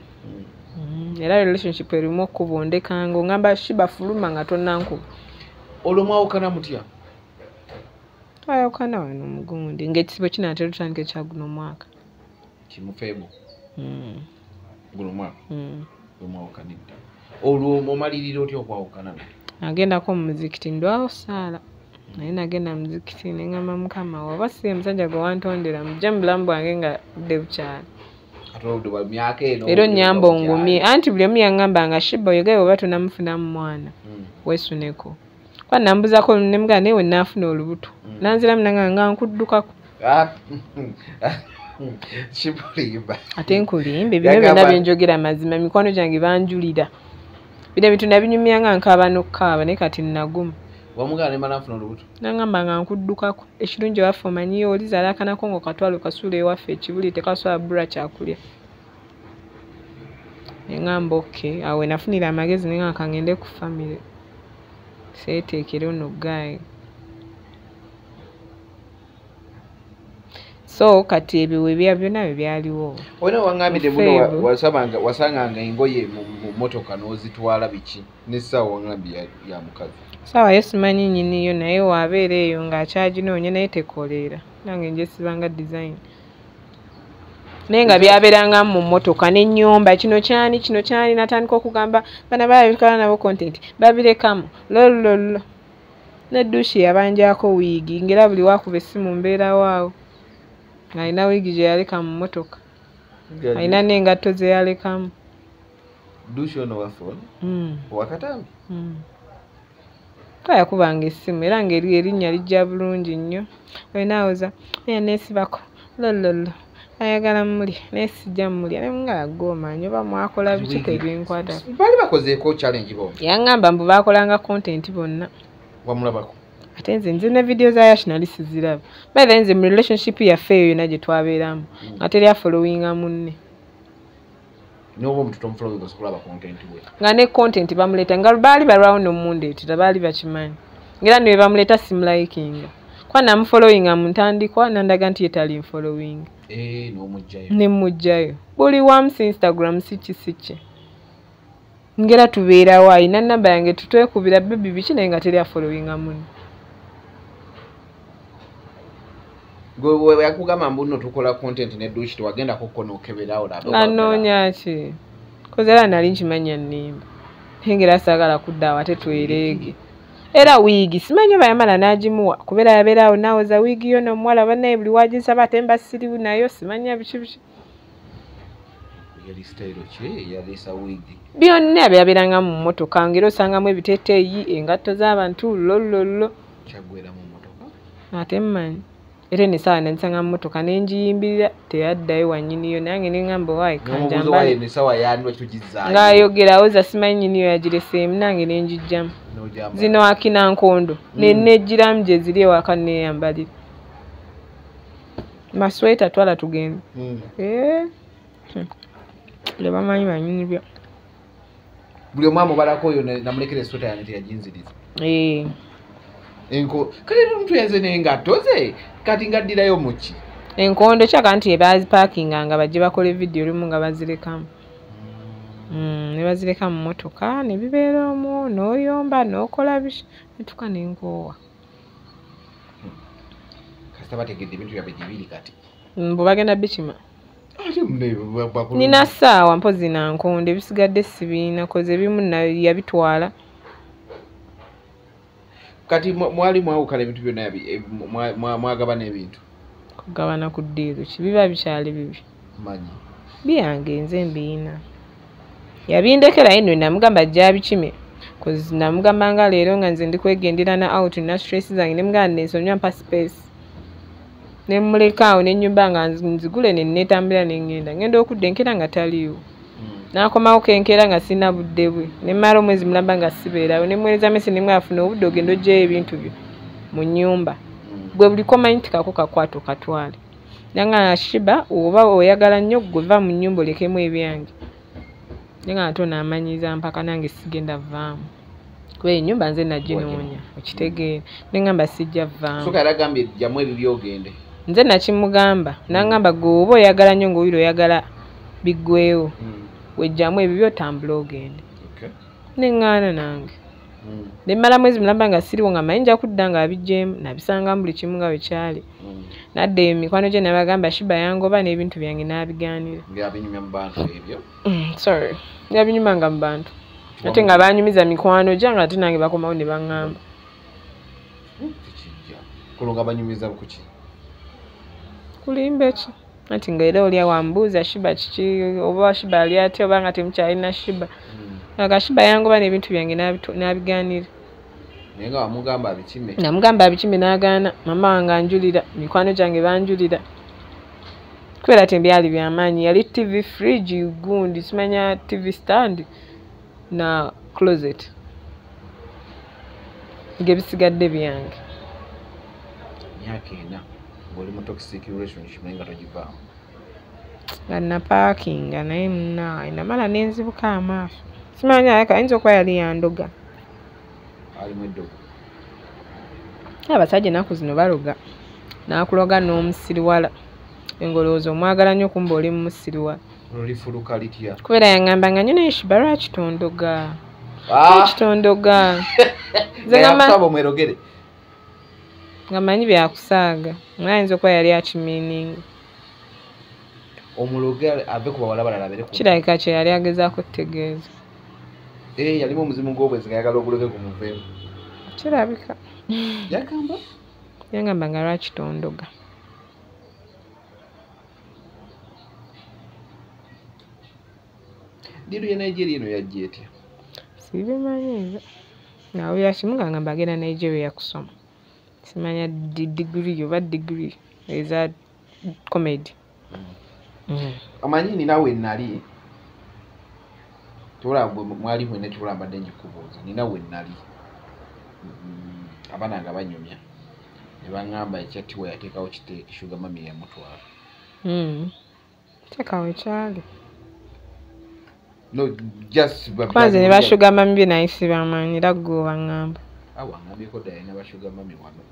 Era relationship erimu okkuba ondekanga ongamba Shiba fuluma nga tonnankuba. Olwo mwawukana mutya? Twayawukana wano mugundi ng'ekisibo kinaatera otandika ekya guno omwaka. Kimufeebo? Guno omwaka? Omwawukanidde. Olwo omalirira otya okwawukana naye? Nagendako mu muzikiti ndwawo ssaala. Naye nagenda mu muzikiti ne ŋŋamba Mukama oba si ye musajja gwe wantondera mujje mu bulamu bwange nga budde bukyali. Era onyamba ongumye anti buli omu yaŋŋamba nga Shiba oyo gaye oba tonamufunamu mwana weesuneko. Kuba nambuzaako ne mugamba naye we nnaafuna olubuto nanziramu nangamba nga nkuddukako. Ate nkulimbe bino byonna bye njogera mazima, mikwano gyange banjulira. Bino ebintu nabinyumya nga nkaaba n'okukaaba naye kati naguma. Wamugamba ne mala nfuna olubuto? Nangamba nga nkuddukako. Ekirungi ewaffe omanyiyo olizaala akanako ng'okatwala okasuula ewaffe ekibuli tekasobola bbula kyakulya. Ne ŋŋamba okay, awo we nafunira amagezi ne ŋŋamba ka ŋŋende ku famire seeteekere ono guy. So kati ebyo byonna bye byaliwo. Olina waŋŋambidde buno wasanganga engoye mu mmotoka n'ozitwala biki n'essaawa waŋŋambye ya mukazi. Ssaawa yo simanyi nnyiniyo naye waabeera eyo ng'akyaginoonya naye tekoleera. Nange ngyesiba nga design. Naye nga byabeeranga mu mmotoka n'ennyumba kino kyani natandika okugamba bana balabika nabo content babirekamu lolololo. Ne Dushi yabanjaako wiigi ng'era buli waakuba essimu mbeerawo awo. Alina wiigi gye yaleka mu mmotoka. Alina n'engatto ze yalekamu. Dushi ono waffe ono? Owakatambi? Kuba yakubanga essimu era ng'erinnya lijja bulungi nnyo. Olina awoza neesibako lololo ayagala mmulya naye sijja mmulya naye nga gwe omanyi oba mwakola biki tebinkwatako. Baali bakozeeko challenge bombi? Yaŋŋamba mbu baakolanga content bonna. Wamulabako? Ate nze ne video za Yash nali siziraba. By the way nze mu relationship yaffe eyo yonna gye twabeeramu nga teri afollowinga munne. N'oba omuntu tomufollowinga osobola okulaba content we. Nga ne content bamuleeta nga baali balwawo n'omundeetera baali bakimanyi. Ng'era ne bwe bamuleeta simulikinga. Kuba namufollowinga mu ntandikwa n'andaga nti ye tali nfollowinga. N'omuggyayo. Ne mmuggyayo. Buli wamu si Instagram si ki si ki. Ng'era tubeerawo alina nnamba yange tutwekubira baby biki naye nga teri afollowinga munne. Gwe yakugamba mbu nno tukola content ne Dushi tewagendako ko n'okebera olabe. Anoonya ki? Koze era nali nkimanya nnimba. Naye ng'era saagala kudda awo ate twereege. Era wiigi simanyi oba yamala n'agimuwa kubeera yabeera awo n'awoza wiigi yo n'omuwala bannaye buli w'aginsaba ate mba siriwo nayo simanya biki biki. Yali sitayiro ki eyaleesa wiigi? Byonna byabeeranga mu mmotoka ng'era osangamu ebiteeteeyi, engatto z'abantu lolololo. Kyaggweera mu mmotoka? Ate mmanyi. Era eno essaawa nagisanga mu mmotoka ne ngiyimbirira teyaddayo wa nnyiniyo nange ne ŋŋamba owaaye N'omubuuza kanjambale. owaaye eno essaawa y'ani lwaki togizzaayo? Ng'ayogera awoza simanyi nnyiniyo yagireseemu nange ne ngiggyamu. N'ogyambala. Zino akina nkondo ne neggiramu gye ziri ewaka neeyambalira. Masweta twala tugende. Tebamanyi bannyini byo. Buli omu amubalako oyo namulekera esweta yange teyaginziriza. Enko kale omuntu yenze n'engatto ze kati ng'addirayo mu ki? Enkondo kyaka nti baazipaakinga nga bajje bakole vidiyo olumu nga bazirekamu. Ne bazireka mu mmotoka ne bibeera omwo n'oyomba n'okola biki netuuka ne nkoowa. Kasita bategedde ebintu byabwe gye biri kati. Mbu bagenda bikima. Ate munne Nina ssaawa mpozzi na nkondo ebisigadde sibirina 'cause ebimu yabitwala. Kati mwali mwawukana ebintu byonna mwagabana ebintu? Kugabana ku ddiiru ki biba bikyali bibi. Manyi. Byange nze mbiyina. Yabindekera eno namugamba ajje abikime 'cause namugamba nga leero nga nze ndi kwegendera na out na stress zange ne mugamba nensonyiwa mpa space. Ne mmuleka awo n'ennyumba nga nzigule ne neetambulira ne ŋŋenda. Ŋŋenda okudda enkeera nga taliiwo. N'akomawo kenkeera nga sirina budde bwe. Ne mmala omwezi mulamba nga sibeerawo. Ne mmuweereza message ne mmugamba funa obudde ogende oggyeyo ebintu byo mu nnyumba. Gwe buli k'omanyi nti kako kakwate okatwale. Nangamba Shiba oba oyagala nnyo ggwe va mu nnyumba olekemu ebyange. Naye nga ate ono amanyiiza mpaka nange sigenda vvaamu. Kuba ennyumba nze naginoonya okitegeera. Ne ŋŋamba sijja vvaamu. So kale agambye ggyamu ebibyo ogende. Nze nakimugamba n'aŋŋamba ggwe oba oyagala nnyo ng'owulira oyagala biggweewo weggyamu ebibyo otambule ogende. Ne ŋŋaana nange. Ne mmala mwezi mulamba nga siriwo nga mmanyi nja kudda nga abiggyeemu nabisangamu buli kimu nga bwe kyali. Nadda emikwano gye nabagamba Shiba yangoba n'ebintu byange n'abigaanira. Ng'abinyumya mu bantu ebyo? Sorry. Yabinyumanga mu bantu. Ate nga baanyumiza mikwano gyange ate nange bakomawo ne baŋŋamba. Tekijja. Kulo nga banyumiza ku ki? Kulimba ki? Anti nga era oli wambuuza Shiba kiki oba Shiba ali atya oba nga temukyalina Shiba. Nga Shiba yangoba n'ebintu byange n'abigaanira. Naye nga wamugamba abikime. Namugamba abikime n'agaana. Mama wange anjulira, mikwano gyange banjulira. Kubeera tebyali byamaanyi, yali TV, fridge, gundi, simanya TV stand na closet. Ng'ebisigadde byange. Myaka 4 ng'oli mu toxic relationship naye nga togivaamu. Nga napaakinga naye munaawe namala ne nzibuka amaaso. Simanya ayinza okuba yali yandoga. Alimu eddogo. Abasajja ennaku zino baloga. N'akuloga n'omusiriwala. Engolooza omwagala nnyo kumba oli mumusiriwala. Olifuluka litya? Kubeera yaŋŋamba nga nnyo naye Shiba lwaki tondoga? Lwaki tondoga? Nze ngamba omwerogere. Nga manyi byakusaaga. Ayinza okuba yali akimiininga. Omuloge ave ku bawala balala abeere ku. Kirabika kye yali agezaako okutegeeza. Yalimu omuzimu gw'obwenzi ng'ayagala oguloge gumuveemu. Kirabika. Yagamba? Yangamba nga lwaki tondoga. Ddiiru ya Nigeria eno yajja etya? Sibimanyi nze. Nawulira kimu nga ngamba agenda Nigeria kusoma. Simanya degree oba degree eza comedy. Omanyi nina we nali tolaba gwe mwali mwena kibula mbadde ngikubuuza nina we nali abaana nga banyumya ne baŋŋamba ekya Tiwa yateekawo kiteeke Sugar Mummy yamutwala. Teekawo ekyali. No, just kwanza ne ba Sugar Mummy bye naye sibamanyi era gwe baŋŋamba. Awo aŋŋambyeko ddala alina ba Sugar Mummy wano.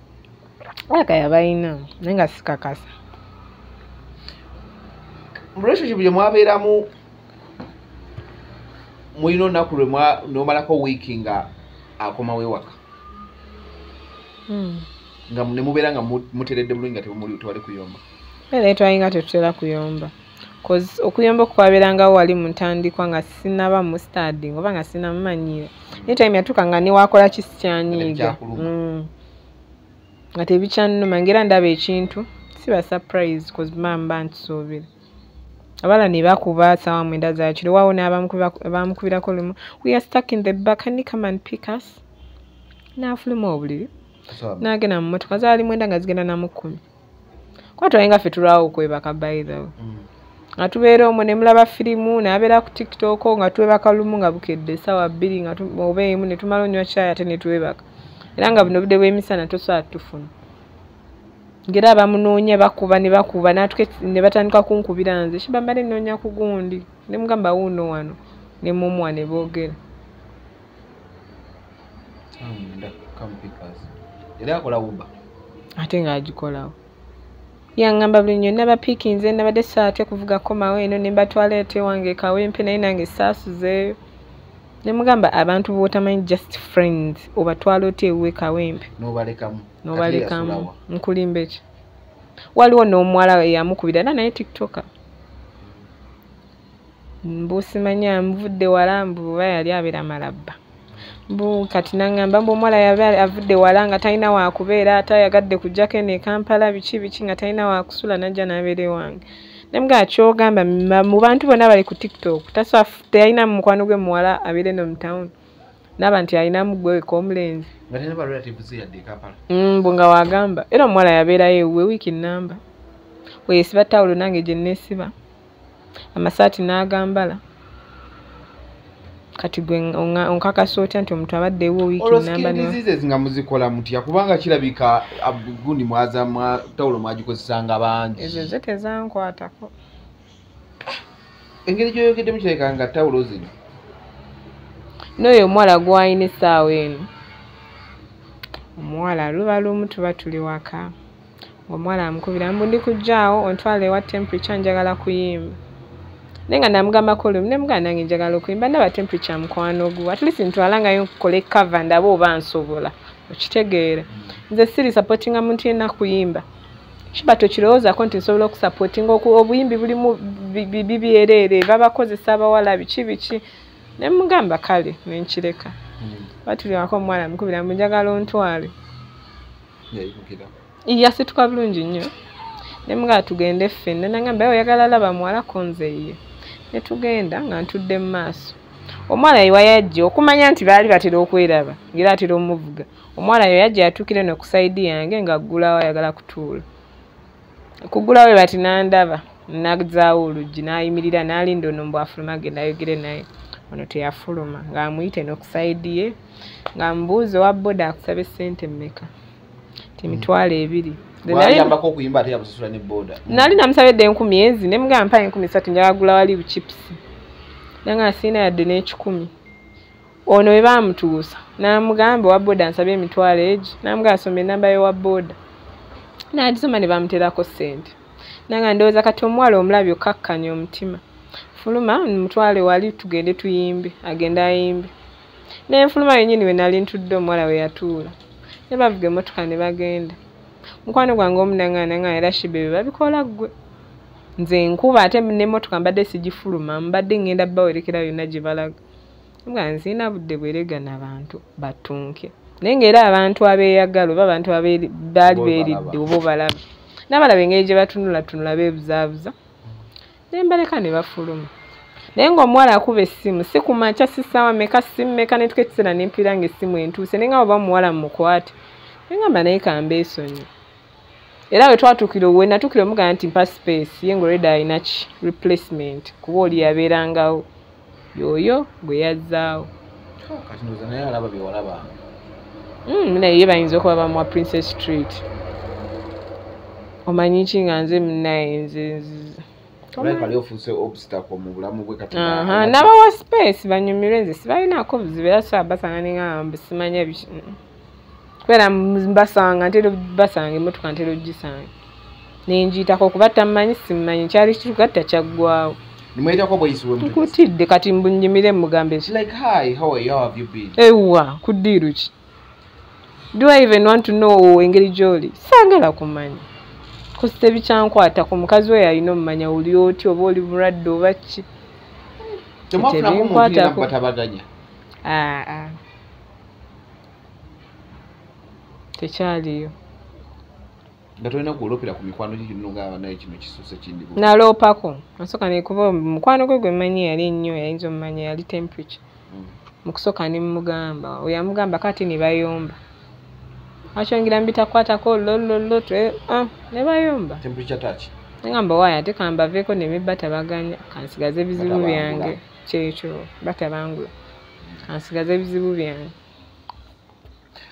Alabika yabalina naye nga sikakasa. Relationship gye mwabeeramu mulina olunaku lwe n'omalako wiiki nga akomawo ewaka. Nga ne mubeera nga muteredde bulungi nga tewali kuyomba. Era twalinga tetutera kuyomba. Cause okuyomba kwabeerangawo wali mu ntandikwa nga sinnaba mu studying oba nga sinnamumanyiira. Naye time yatuuka nga ne waakola ki sikyanyiiga. Nga tebikyannuma ng'era ndaba ekintu siba surprise cause mba nkisuubira. Abalala ne bakuba ssaawa 9 za kiro waawo n'abamukubirako lumu we are stuck in the back, can you come and pick us? N'afuluma obuliri n'agenda mu mmotoka zaali 9 nga zigenda na mu 10. Kuba twalinga ffe tulwawo okwebaka by the way. Nga tubeera omwo ne mulaba firimu n'abeera ku TikTok nga twebaka lumu nga bukedde essaawa 2 nga oba 1 ne tumala onywa caayi ate ne twebaka. Era nga buno obudde bw'emisana tosobola tufuna. Ng'era abamunoonya bakuba ne bakuba n'atuuka ne batandika kunkubira nze Shiba mbadde nnoonya ku gundi ne mugamba wuuno wano ne mumuwa ne boogera. Era akola Uber. Ate ng'agikolawo. Yaŋŋamba buli nnyo nabapiikinze nabadde saatya kuvuga komawo eno ne mbatwala ate ewange e Kawempe naye nange saasuzeeyo. Ne mugamba abantu b'otamanyi just friends obatwala otya ewuwe Kawempe. N'obalekamu. N'obalekamu. Nkulimba ki? Waliwo n'omuwala eyamukubira era naye TikToker. Mbu simanya nvudde wala mbu oba yali abeera Malaba. Mbu kati n'aŋŋamba mbu omuwala yali avudde wala nga talina waakubeera ate ayagadde kujjako eno e Kampala biki biki nga talina waakusula n'ajja n'abeera ewange. Ne mugamba ky'ogamba mu bantu bonna bali ku TikTok tasobola teyalina mukwano gwe muwala abeera eno mu town. N'aba nti alinamu gwe wekka omulenzi. Nga talina ba relatives yadde e Kampala. Mbu nga wagamba era omuwala yabeerayo ewuwe wiiki nnamba. We yeesiba tawulo nange gye neesiba. Amasaati n'agambala. Kati gwe onkakasa otya nti omuntu abadde ewuwe wiiki nnamba. Olwo skin diseases nga muzikola mutya kubanga kirabika gundi mwaza tawulo mwagikozesanga bangi. Ezo zo tezankwatako. Engeri gy'oyogeddemu kirabika nga tawulo zino. N'oyo omuwala gw'alina essaawa eno. Omuwala luba lumu tuba tuli waka. Omuwala amukubira mbu ndi kujjaawo ontwale ewa Temperature njagala kuyimba. Naye nga namugambako lumu ne mugamba nange njagala okuyimba ndaba Temperature mukwano gwo. At least ntwalangayo nkole cover ndabe oba nsobola. Okitegeera. Nze siri supportinga muntu yenna kuyimba. Kiba tokirowoozaako nti nsobola okusupportinga obuyimbi bulimu bibyereere babakozesa abawala biki biki. Ne mugamba kale ne nkireka. Batuli waka omuwala amukubira mbu njagala ontwale. Yayimukira. Yasituka bulungi nnyo. Ne tugende ffenna, nangamba oyagala laba muwala konze ye. Ne tugenda nga ntudde mu maaso. Omwana ye yajja okumanya nti baali batera okweraba, ng'era atera omuvuga. Omwana ye yajja yatuukira eno ku sayidi yange ng'aggulawo ayagala kutuula. Okuggulawo bati n'andaba, n'azzaawo oluggi n'ayimirira n'alinda ono mbu afuluma agende ayogere naye. Ono teyafuluma, ng'amuyita eno ku sayidi ye, ng'amubuuza owa boda akusaba essente mmeka? Nti 20,000. Wayambako okuyimba ate yakusasula ne boda. Nali namusabye 10,000 ezi, ne mugamba mpa 3,000 njagala gula wali buchipusi. Nanga sirina yadde n'100. Ono we baamutuusa n'amugamba owa boda nsabye 20,000 egi, n'amugamba asome ennamba y'owa boda. N'agisoma ne bamuteerako ssente. Nanga ndowooza kati omuwala omulabye okkakkanya omutima. Fuluma mutwale wali tugende tuyimbe, agende ayimbe. Ne nfuluma yennyini we nali ntudde omuwala we yatuula. Ne bavuga emmotoka ne bagenda. Mukwano gwange omu nanga era Shiba ebyo babikola ggwe. Nze nkuba ate n'emmotoka mbadde sigifuluma, mbadde ngenda bawerekera yonna gye balaga. Nga nzina budde bweregana abantu batunke. Naye ng'era abantu abeeyagala oba abantu baali beeridde oba obalaba. N'abalaba engeri gye batunulatunula beebuzaabuza. Ne mbaleka ne bafuluma. Naye ng'omuwala akuba essimu, si ku makya, si ssaawa mmeka, si mmeka, ne tuuka ekiseera ne mpulira ng'essimu entuuse. Naye nga oba omuwala mmukwate. Ne ngamba naye kambeesonyiwe. Era we twatuukira we natuukira omugamba nti mpa space, ye ng'already alina ki replacement kuba oli yabeerangawo. Y'oyo gwe yazzaawo. Kati ndowooza naye alaba bye walaba. Naye ye bayinza okuba bamuwa Princess Street. Omanyi ki nga nze munnaye nze Kali ofuuse obstacle mu bulamu bwe kati. Nabawa space banyumirwe, nze sibalinaako buzibu era so basanga ne ngamba simanya biki. Kubeera mbasanga ntera basanga emmotoka ntera ogisanga. Ne ngiyitako kuba tammanyi simmanyi kyali kitugatta kyaggwawo. Nimuyitako bweyisi we mutu. Nkutidde kati mbunyimire mugambe ki? Like hi, how are you, how have you been? Ewa, ku ddiiru ki? Do I even want to know engeri gy'oli? Saagala kumanya. Kosi tebikyankwatako, mukazi we alina omumanya oli otya oba oli mulwadde oba ki. Temwafunako muntu yenna mubatabaganya? Aa. Tekyaliyo. Nga tolina gw'oloopera ku mikwano gyo gyonna ogamba naye kino kisusse kindi bubi. Naloopako. Nasooka ne kuba mukwano gwe gwe mmanyi yali ennyo yayinza omumanya yali temperature. Mu kusooka ne mmugamba, oyo amugamba kati ne bayomba. Akyongera mbitakwatako lololo ne bayomba. Temperature touch. Ngamba waaya ate kambaveeko ne batabaganya kansigaze ebizibu byange. Kyekyo batabangula. Kansigaze ebizibu byange.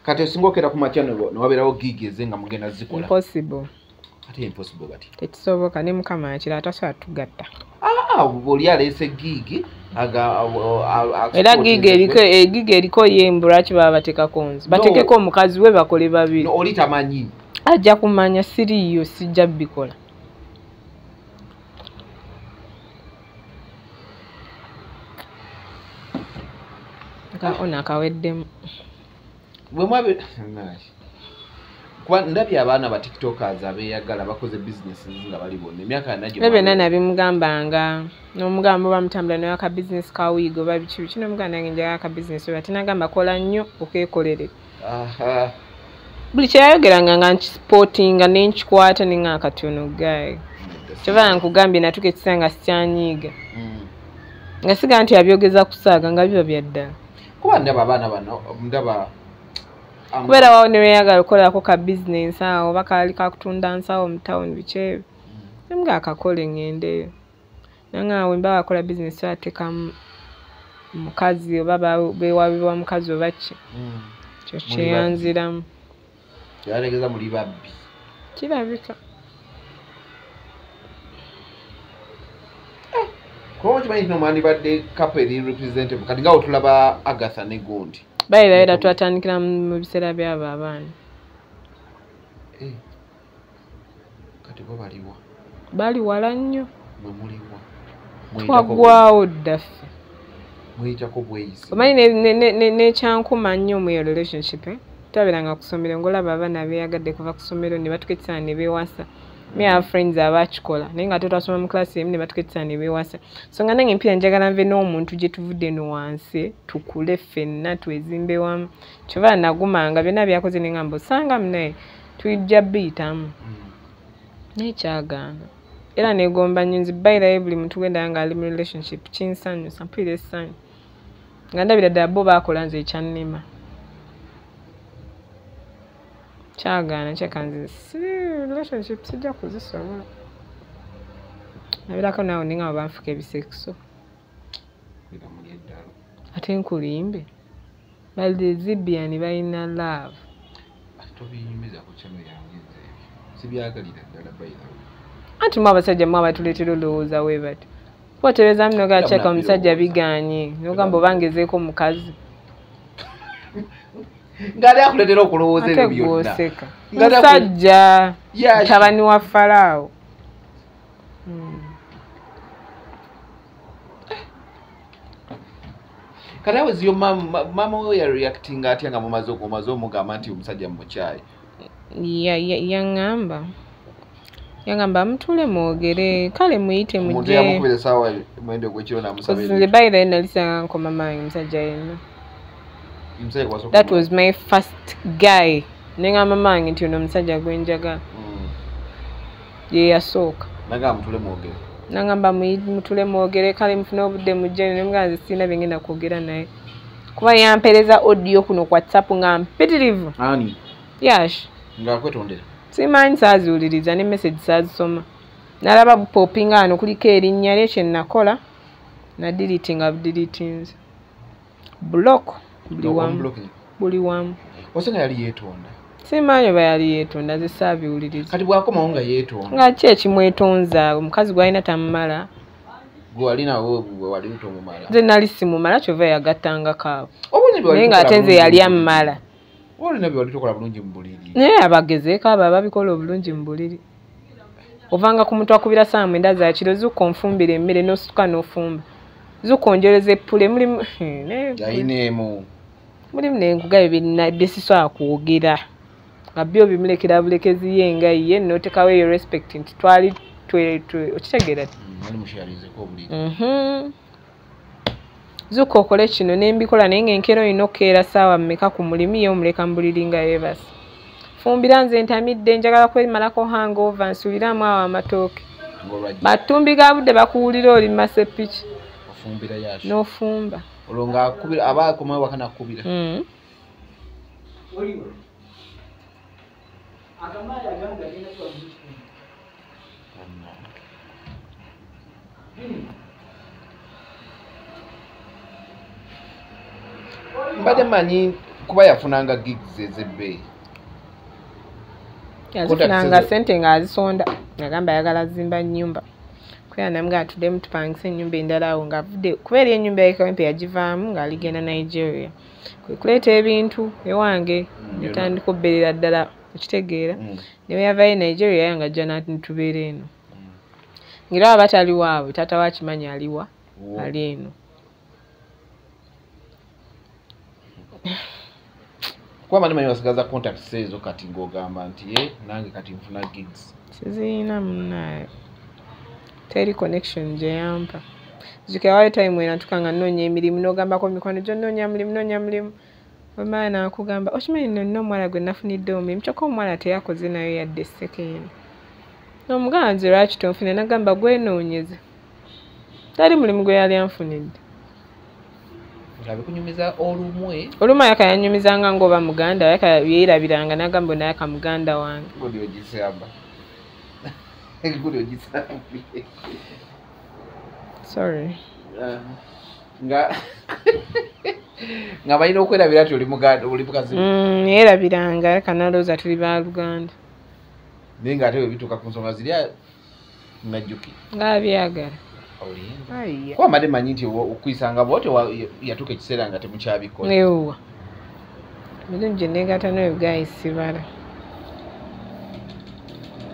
Kati osinga okera ku makya ne wabeerawo gig eze nga mugenda zikola. Impossible. Ate impossible bati. Tekisoboka ne Mukama akira atasobola tugatta. Oli aleese gig era gig eriko ye mbu lwaki baba bateekako nze? Bateekeko omukazi we bakole babiri. Oli tamanyi. Ajja kumanya siriiyo sijja bikola. Ono akaweddemu. Kuba ndabye abaana ba tiktokers abeeyagala bakoze businesses nga bali bonna emyaka yonna gye byonna nabimugambanga n'omugamba oba mutambula naye aka business ka wiigi oba biki biki n'omugamba nange njagala aka business oba tinagamba kola nnyo okeekolere. Buli kye yayogeranga nga nkisupportinga ne nkikwata ne nga kati ono guy. Kyova nkugambye natuuka ekiseera nga sikyanyiiga. Nga siga nti abyogeza kusaaga nga biba bya ddala. Kuba ndaba abaana bano ndaba kubeera wawo ne weeyagala okukolako ka bizinensi awo oba kaali kakutunda nsawo mu tawuni biki ebyo. Nga akakole ŋŋendeyo. Nanga we mba akola bizinensi ateekamu mukazi oba beewabibwa mukazi oba ki. Kyo kyeyanziramu. Kyategeeza muli babbi. Kirabika. Kuba okimanyi nti mwandibadde couple eri representative kati nga otulaba Agatha ne gundi. Bayira era twatandikira mu biseera by'abo abaana. Kati bo baliwa? Bali wala nnyo. Mwe muliwa? Twaggwawo dda ffe. Mweyitako bweyisi. Omanyi n'ekyankuma nnyo mu eyo relationship twabeeranga ku ssomero ng'olaba abaana abeeyagadde kuva ku ssomero ne batuuka ekiseera ne beewasa. Me have friends abakikola naye nga ate twasoma mu class emu ne batuuka ekiseera ne beewasa. So nga nange mpira njagala nve n'omuntu gye tuvudde eno wansi tukule ffenna twezimbe wamu. Kyova nagumanga byonna byakoze ne ngamba osanga munaye tujja biyitamu. Naye kyagaana. Era negomba nnyo nze bayirayo buli muntu gwendaba nga ali mu relationship kinsanyusa, mpulira essanyu. Nga ndabira ddala bo baakola nze ekyannema. Kyagaana kyeka nze si relationship sijja kuzisobola. Nabirako naawe ninga banfuka ebisekiso. Ate nkulimbe. Balezbian balina love. Tobinyumiza ku channel yange nze ebyo. Sibyagalira ddala bayirawo. Anti mwe abasajja mwe abatuleetera olowooza we bati. Kubatereeza muno ga kyeka omusajja bigaanye. N'ogamba oba ngezeeko mukazi. Ng'ali akuleetera okulowooza ebyo byonna. Ate gw'oseka. Musajja mutabani wa Faraawo. Kati awo ziyo maama we yareactinga atya nga mumaze omugamba nti omusajja mumukyaye? Yangamba mutule mwogere, kale muyite mujje. Omuntu yamukubira essaawa 9 ogw'ekiro n'amusaba ebintu. Nze by then nali sanga nkoma maanyi omusajja yenna. That was my first guy. Ne ngamba maanyi nti ono omusajja gwe njagala. Ye yasooka. Nagamba mutule mwogere. Nangamba mutule mwogere, kale mufune obudde mujje, ne mugamba nze sirina bye ngenda kwogera naye. Kuba yampeereza audio kuno ku WhatsApp nga mpitirivu. Ani? Yash. Ng'akwetondera. Simanyi saaziwuliriza ne message saazisoma. Nalaba bupopinga wano kuliko erinnya lye kye nakola nadiriitinga budiriitinze. Block buli wamu. Buli wamu. Osenga yali yeetonda. Simanyi oba yali yeetonda, nze saabiwuliriza. Kati bw'akomawo nga yeetonda. Nga ki ekimwetonza, omukazi gw'alina tamumala. Gwe wali nawe gwe wali tomumala. Nze nali simumala kyova yagattangako abo. Naye ng'ate nze yali ammala. Olina bye wali tokola bulungi mu buliri. Naye abagezeeko abo ababikola obulungi mu buliri. Ovanga ku muntu akubira ssaawa 9 za kiro, zuuka onfumbira emmere n'osituka n'ofumba. Zuuka onjoleza eppule mulimu Yayineemu. Mulimu n'enkuga bye sisobola kwogera. Nga byo bimulekera bulekezi ye nga ye n'oteekawo eyo respect nti twali okitegeera. Mwali musharinzeko obuliri. Zuuka okole kino ne mbikola naye ng'enkeera olina okukeera ssaawa mmeka ku mulimu ye omuleka mu buliri nga yeebase. Fumbira nze ntamidde njagala kwemalako hangover nsuuliramu awo amatooke. Matumbi ga budde bakuwulira oli mu masepiki. Ofumbira yashi. N'ofumba. Olwo ng'akubira aba akomawo waka n'akukubira. Mbadde mmanyi kuba yafunanga gigs ez'ebbeeyi. Yazifunanga ssente ng'azisonda. Yagamba ayagala zimba nnyumba. Kubeera namugamba tuddemu tupangise ennyumba endala awo ng'avudde kuba eri ennyumba y'e Kawempe yagivaamu ng'aligenda Nigeria. Kwe kuleeta ebintu ewange netandika obbeerera ddala okitegeera. Ne bwe yavayo e Nigeria ye ng'ajja n'atubeera eno. Ng'era bw'aba tali waabwe taata we akimanyi aliwa ali eno. Kuba manyi manyi wasigaza contacts ezo kati ng'ogamba nti ye nange kati nfuna gigs. Sizirina munnaye. Teri connection gye yampa. Nzijukira waliwo time we natuuka nga nnoonya emirimu n'ogambako mikwano gyo nnoonya mulimu nnoonya mulimu. Bw'omala n'akugamba okimanyi nno nina omuwala gwe nafunidde omulimu kyokka omuwala teyakoze nayo yadde essekeeni. N'omugamba nze lwaki tonfunira n'agamba gwenoonyeze. Tali mulimu gwe yali anfunidde. Abikunyumiza olumwe. Olumu ayaka yanyumizanga ng'oba muganda ayaka yeerabiranga n'agamba ono ayaka muganda wange. Guli ogisamba. Guli ogisambye. Sorry. Nga nga balina okwerabira nti oli muganda oli mukazi. Yeerabiranga ayaka n'alowooza tuli baaluganda. Naye ng'ate bwe bituuka ku nsonga ziri najjukira. Ng'abyagala. Kuba mbadde mmanyi nti okuyisanga bw'otyo yatuuka ekiseera nga temukyabikola. Ewa. Emirundi gye neegatta n'oyo guy sibala.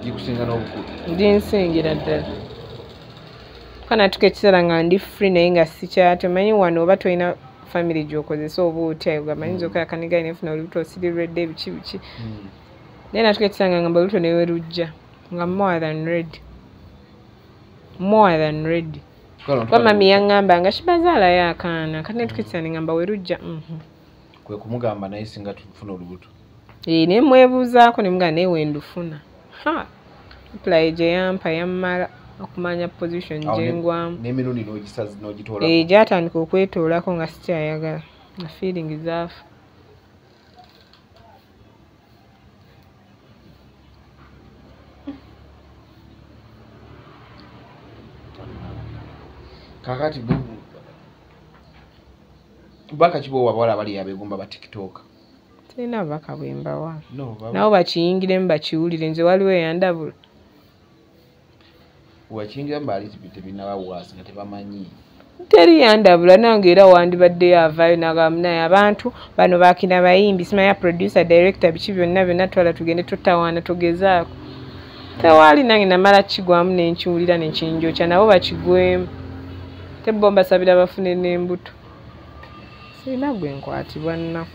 Gikusinga n'obukulu. Ginsingira ddala. Kuba natuuka ekiseera nga ndi free naye nga sikyatya. Omanyi wano oba tolina family gy'okozesa oba otya ogamba nyinza okweyaka ne guy nenfuna olubuto siri ready biki biki. Naye natuuka ekiseera nga ngamba olubuto ne we lujja nga more than ready. More than ready. Kuba mami yaŋŋamba nga kibazaalayo akaana kati ne tuka ekiseera ne ŋŋamba we lujja. Kwe kumugamba naye singa tufuna olubuto. Naye mwebuuzaako ne mugamba naye we ndufuna. Ha! Reply gye yampa yammala okumanya position gye ngwamu. N'emirundi n'ogitoolako. Gyatandika okwetoolako nga sikyayagala, nga feeling zaafa. Kakati bubaka ki bw'owa abawala abali abeegomba ba TikTok? Sirina bubaka bwe mbawa. Nabo bakiyingiremu bakiwulire, nze waliwo eyandabula. Wakiyingiramu baali tebinnabawaasi nga tebamanyi. Teri yandabula nange era wandibaddeyo avaayo n'agamba naye abantu bano bakina bayimbi, simanya producer, director, biki byonna byonna twala tugende tutawaana tugezaako. Tewali nange namala kigwamu ne nkiwulira ne kinjokya, nabo bakigwemu. Tebbo mbasabira bafune n'embuto. Sirina gwe nkwatibwa nnaku.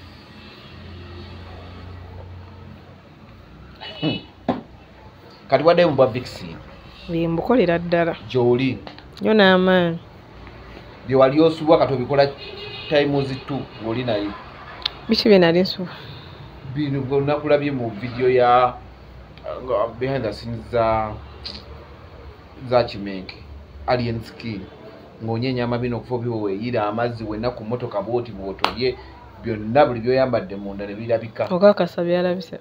Kati waddeyo mu bwa Vixen. Mbukolera ddala. Gy'oli. Nnyo n'amaanyi. Bye wali osubwa kati obikola times 2 ng'oli naye. Biki bye nali nsubwa? Bino nakulabye mu video ya behind the scenes za Kimenke, Alien Skin. Ng'onyeenya amabina okufa obiwe weeyira amazzi wenna ku mmotoka bw'oti bw'otolye byonna buli by'oyambadde munda ne birabika. Okakasa byalabise.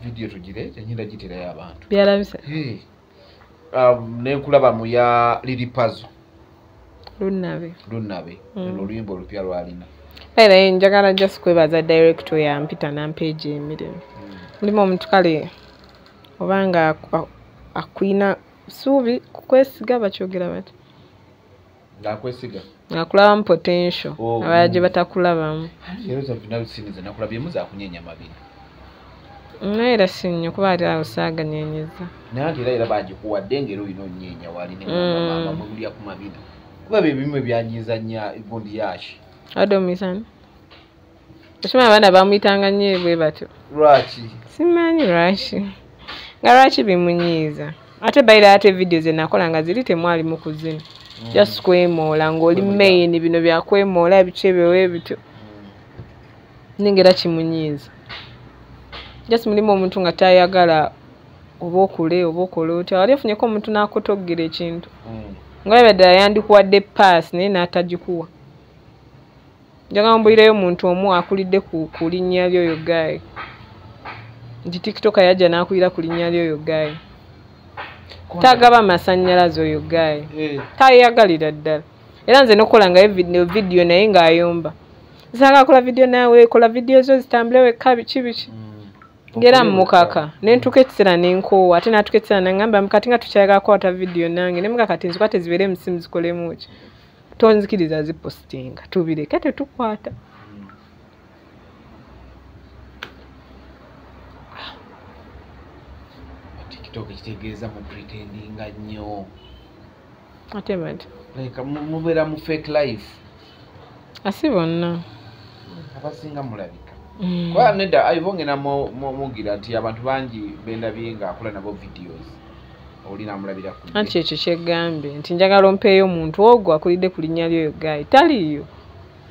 Video tugireete ngenda giterayo abantu. Byalabise. Ne nkulaba mu ya Lili Pazo. Lunnabe. Lunnabe. Oluyimba olupya lwalina. Era njagala just kwebaza director yampita n'ampa egyo emirimu. Mulimu omuntu kale obanga akwina ssuubi kukwesiga bakyogera bati. Ng'akwesiga. Ng'akulabamu potential. Abalala gye batakulabamu. Era zonna nakulabyemu za kunyeenya mabina. Naye era si nnyo kuba ate awo saaganyenyeza. Naye ate era bagikuwadde ng'era olina onnyeenya wali ne maama mulya ku mabina. Kuba bye bimu ebyanyiiza nnyo gundi yaaki. Abadde omuyita ani? Okimanyi abaana bamuyitanga nnyo bwe batyo. Lwaki? Simanyi lwaki. Nga lwaki bimunyiiza. Ate bayira ate video ze nakola nga ziri temwalimu kuzina. Just kwemoola ng'oli main bino bya kwemoola biki ebyo ebityo. Naye era kimunyiiza. Just mulimu omuntu nga tayagala oba okule oba okole otya. Wali ofunyeko omuntu n'akutoggera ekintu. Nga ddala yandikuwadde pass naye n'atagikuwa. Njagala mbuulireyo omuntu omu akulidde ku linnya ly'oyo guy. Nti TikToker yajja n'akulira ku linnya ly'oyo guy. Tagaba masannyalaze oyo guy. Tayagalira ddala. Era nze n'okukolangayo video naye ng'ayomba. Nsanga akola video naawe, kola video zo zitambule wekka biki biki. Ngera mukaka ne ntuuka ekiseera ne nkoowa ate n'atuuka ekiseera n'aŋŋamba kati nga tukyayagala kukwata video nange ne muga kati nzikwate zibeere mu ssimu zikolemu ki. Tonzikiriza zipositinga tubireke tetukwata. TikTok kitegeeza mu pretendinga nnyo. Ate bati. Like mubeera mu fake life. Asi bonna. Abasinga mulabika. Kuba nedda Ivo ngenda mugira nti abantu bangi bendabye ng'akola nabo videos. Oli namulabira ku. Anti ekyo kyegambye nti njagala ompeeyo omuntu ogwo akulidde ku linnya ly'oyo guy. Taliiyo.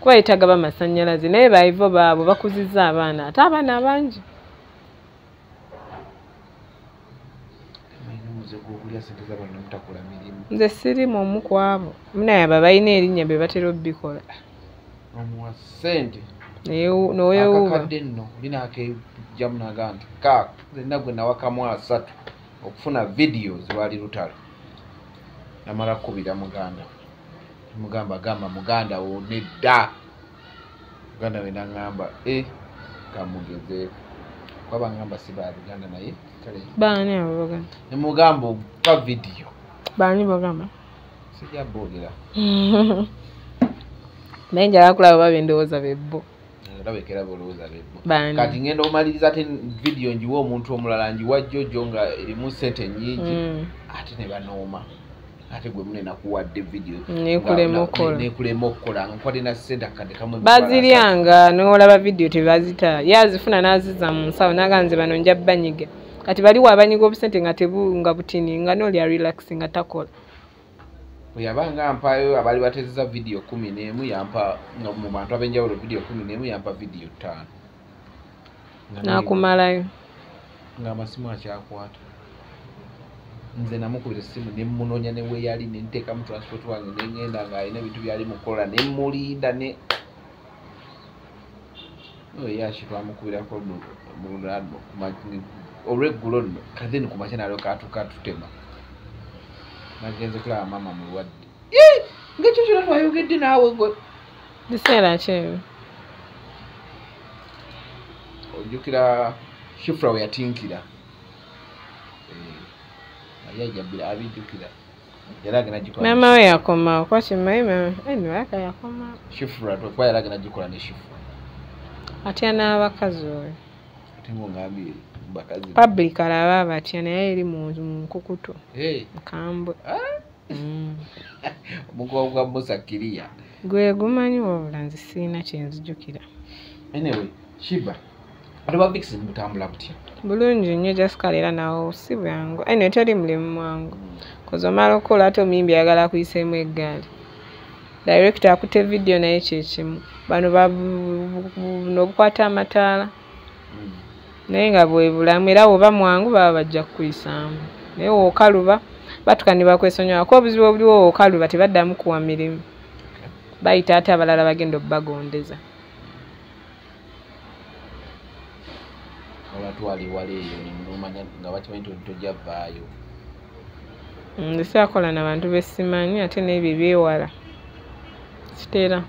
Kuba yeetagaba masannyalaze naye ba Ivo baabo bakuzizza abaana ate abaana abangi. Nze sirimu omu ku abo. Munaye abo balina erinnya be batera obbikola. Omuwa ssente. N'oweewuuba. Akakadde nno olina akeggyamu n'agamba nti kaako nzenna gwe nawakamu 3 okufuna videos lwali lutalo. Namala kkubira muganda. Mugamba gamba muganda wo nedda. Muganda we n'aŋŋamba kamugezeeko. Kuba baŋŋamba si baaluganda naye kale. Baani abo bagamba? Ne mugamba okupa video. Baani bagamba? Sijja boogera. Naye njagala kulaba oba be ndowooza be bo. Olabeka olowooza be bo. Kati ngenda omaliriza ate video ngiwe omuntu omulala ngiwa Jojo nga erimu ssente nnyingi ate ne banooma. Ate gwe munene nakuwadde video. Neekulema okukola. Nkwate na ssente akadde kamu. Baziryanga n'olaba video tebazita. Ye azifuna n'azizza mu nsawo n'agamba nze bano nja banyiga. Kati baliwo abanyiga obusente nga nga butini nga n'oli arelaxing nga takola. Yabanga ampayo abaali bateezezza video 11 yampa mu bantu ab'enjawulo video 11 yampa video 5. N'akumalayo. Ng'amasimu akyakwata. Nze namukubira essimu ne mmunoonya ne we yali, ne nteekamu transport wange ne ŋŋenda ng'alina ebintu by'ali mukola ne mmulinda ne oyo Yashi twamukubirako olweggulo nno then ku makya n'alyoka atuuka atutema. Nagenze kulaba maama mulwadde. Ng'ekyo kyonna twayogedde naawe gwe. Biseera ki ebyo? Ojjukira Shifra we yatinkira. Yajja abijjukira. Yali agenda gikola. Maama we yakomawo kuba kimanyi maama anyway aka yakomawo. Shifra kuba yali agenda gikola ne Shifra. Atya n'abakazi oyo. Ate ng'ongambye bakazi. Public alaba abatya naye eri mu nkukutu. Mukambwe. Omugongo gwa Musa Kiriya. Gwe gumanyi wabula nze sirina kye nzijukira. Anyway, Shiba. Ate ba Vixen butambula butya? Bulungi nnyo just kale era nawo si bwangu. Anyway teri mulimu mwangu. Kozi omala okukola ate omuyimbi ayagala akuyiseemu eggaali. Director akutte vidiyo naye kye kimu. Bano buno obukwata amataala. Naye nga bwe bulamu era bw'oba mwangu baba bajja kukuyisaamu. Naye w'okaluba batuuka ne bakwesonyiwako obuzibu obuliwo w'okaluba tebaddamu kuwa mirimu. Bayita ate abalala bagenda obbagondeza. Obatwala ewala eyo n'omanya nga bakimanyi nti tojja vaayo. Nze saakola na bantu be simanyi ate n'ebyo ebyewala sitera.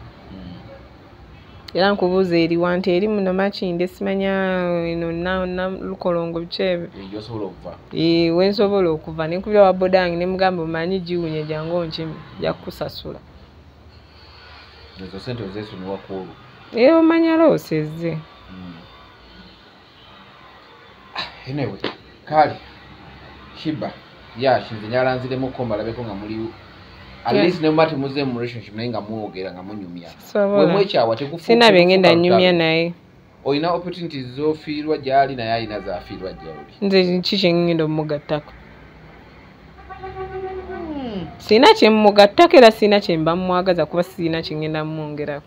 Era nkubuuza eriwa nti eri muno Makindye simanya eno Nalukolongo biki ebyo. Gy'osobola okuva. We nsobola okuva ne nkubira owa bboda wange ne mugamba omanyi giwunye jangu onkime nja kukusasula. Ezo ssente ozeesonyiwa ku olwo. Omanya loss ezze. Anyway, kale Shiba Yashi nze njagala nziremukko mbalabeko nga muli at least ne muba temuze mu relationship naye nga mwogera nga munyumya. Sisobola. Bwe mwekyawa tekufuuka Sirina bye ngenda lutalo. nnyumya naye. Olina opportunities z'ofiirwa gy'ali naye alina z'afiirwa gy'oli. Nze ki kye ngenda omugattako? Sirina kye mmugattako era sirina kye mba mmwagaza kuba sirina kye ngenda mmwongerako.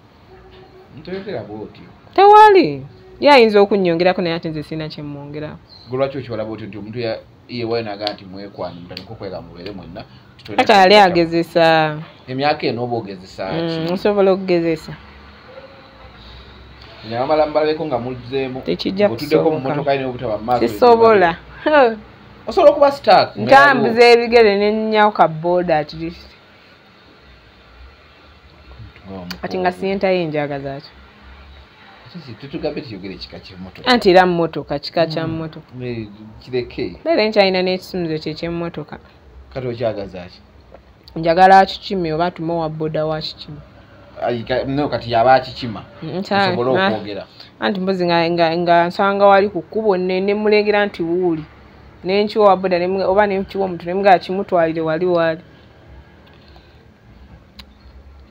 Ntoyogera bw'otyo. Tewali. Ye ayinza okunnyongerako naye ate nze sirina kye mmwongerako. Gwe lwaki okibala bw'otyo nti omuntu yeewaayo n'agamba nti mwekwane mutandike okwega mubeere mwenna. Ate ali agezesa. Emyaka eno oba ogezesa ki? Osobola okugezesa. Nyamala mbalabeko nga muzzeemu. Tekijja Ng'otuddeko mu kusoboka. mmotoka yino obutaba mu maaso. Sisobola. Osobola okuba stuck. Ntambuza ebigere ne nnyawo ka booda at least. Kati nga siyenta ye njagaza ki? Tetugambe tiyogere kika ky'emmotoka. Anti era mmotoka, kika kya mmotoka. Kireke. Mbeera nkyalina n'ekisumuzo kye eky'emmotoka. Kati okyagaza ki? Njagala akikime oba atume owa booda wa kikime. No kati yaba akikima. Osobola okwogera. Anti mpozi nga nsanga wali ku kkubo ne mulengera nti wuuli. Ne nkiwa owa booda oba ne nkiwa omuntu ne mugamba kimutwalire wali wali.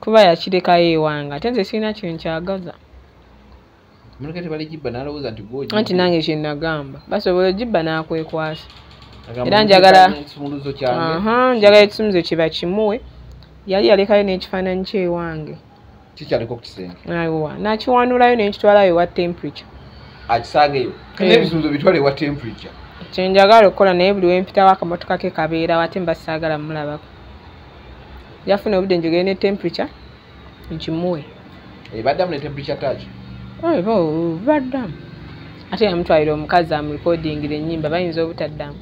Kuba yakirekayo ewange ate nze sirina kye nkyagaza. Emmotoka tebaligibba n'alowooza nti gwe ogibba. Anti nange kye nagamba. Basobola ogibba n'akwekwasa. Agamba Era omuntu njagala ekisumuluzo kyange. Njagala ekisumuluzo kye bakimuwe. Yali yalekayo n'ekifaananyi kye ewange. Kikyaliko ku kisenge. Ayiwa, n'akiwanulayo ne nkitwalayo ewa temperature. Akisangeyo. N'ebisumuluzo bitwale ewa temperature. Kye njagala okukola naye buli we mpitawo akamotoka ke kabeerawo ate mba saagala mmulabako. Yafuna obudde njogere ne temperature nkimuwe. Baddamu ne temperature touch. Bo baddamu. Ate yamutwalira omukazi amurekodingira ennyimba bayinza obutaddamu.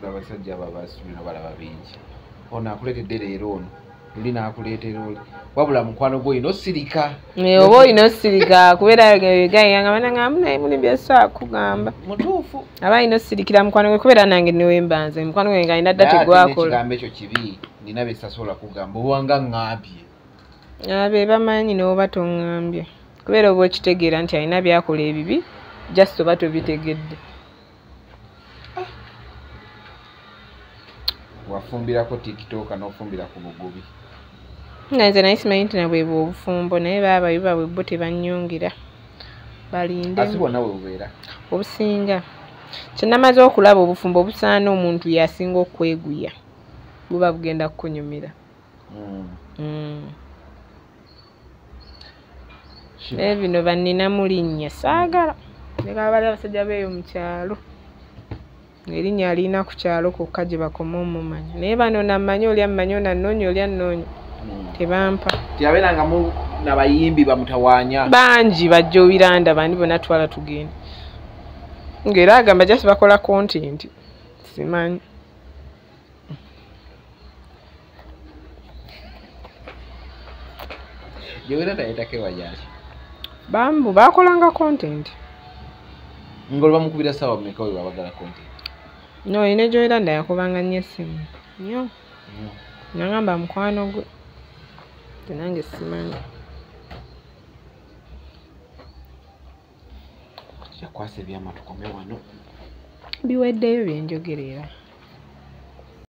Abasajja abo abasubira balaba bingi. Ono akuleetedde leero ono, luli n'akuleetera oli. Wabula mukwano gwo olina osirika. Oba olina osirika kubeera gayanga banange naye muli bye kugamba. Mutuufu. Aba alina osirikira mukwano gwe kubeera nange ne wemba nze mukwano gwe nga alina dda tegwakola. Ekigambo ekyo kibi nina bye sasobola kugamba obanga ŋŋambye. Abe bamanyi n'oba toŋŋambye. Kubeera oba okitegeera nti alina by'akola ebibi just oba tobitegedde. Wafumbirako TikTok n'ofumbira ku bugubi. Nga nze naye simanyi nti nabwe bwe obufumbo naye baaba bwe bo tebannyongerera. Balinde. Asi bwonna bwe bubeera. Obusinga. Kye namaze okulaba obufumbo obusaana omuntu y'asinga okweguya. Buba bugenda kukunyumira. Naye bino banninamu linnya saagala. Leka bali abasajja b'eyo mu kyalo. Erinnya alina ku kyalo kokka gye bakoma omumanya. Naye bano nammanyi oli ammanyi ono annoonya oli annoonya. Tebampa. Teyabeerangamu nabayimbi bamutawaanya. Bangi bajja obiranda bandi bonna twala tugenda. Ng'era agamba just bakola content. Simanyi. Jowera tayetako ewajaki. Bambu bakolanga content. Ng'olwo bamukubira ssaawa mmeka oyo abagala content? No, ine Joyera yakubanga nnyo essimu. Nnyo. Nangamba mukwano gwe. Nange simanyi. Yakwasa ebyama tukome wano. Biweddeyo bye njogera era.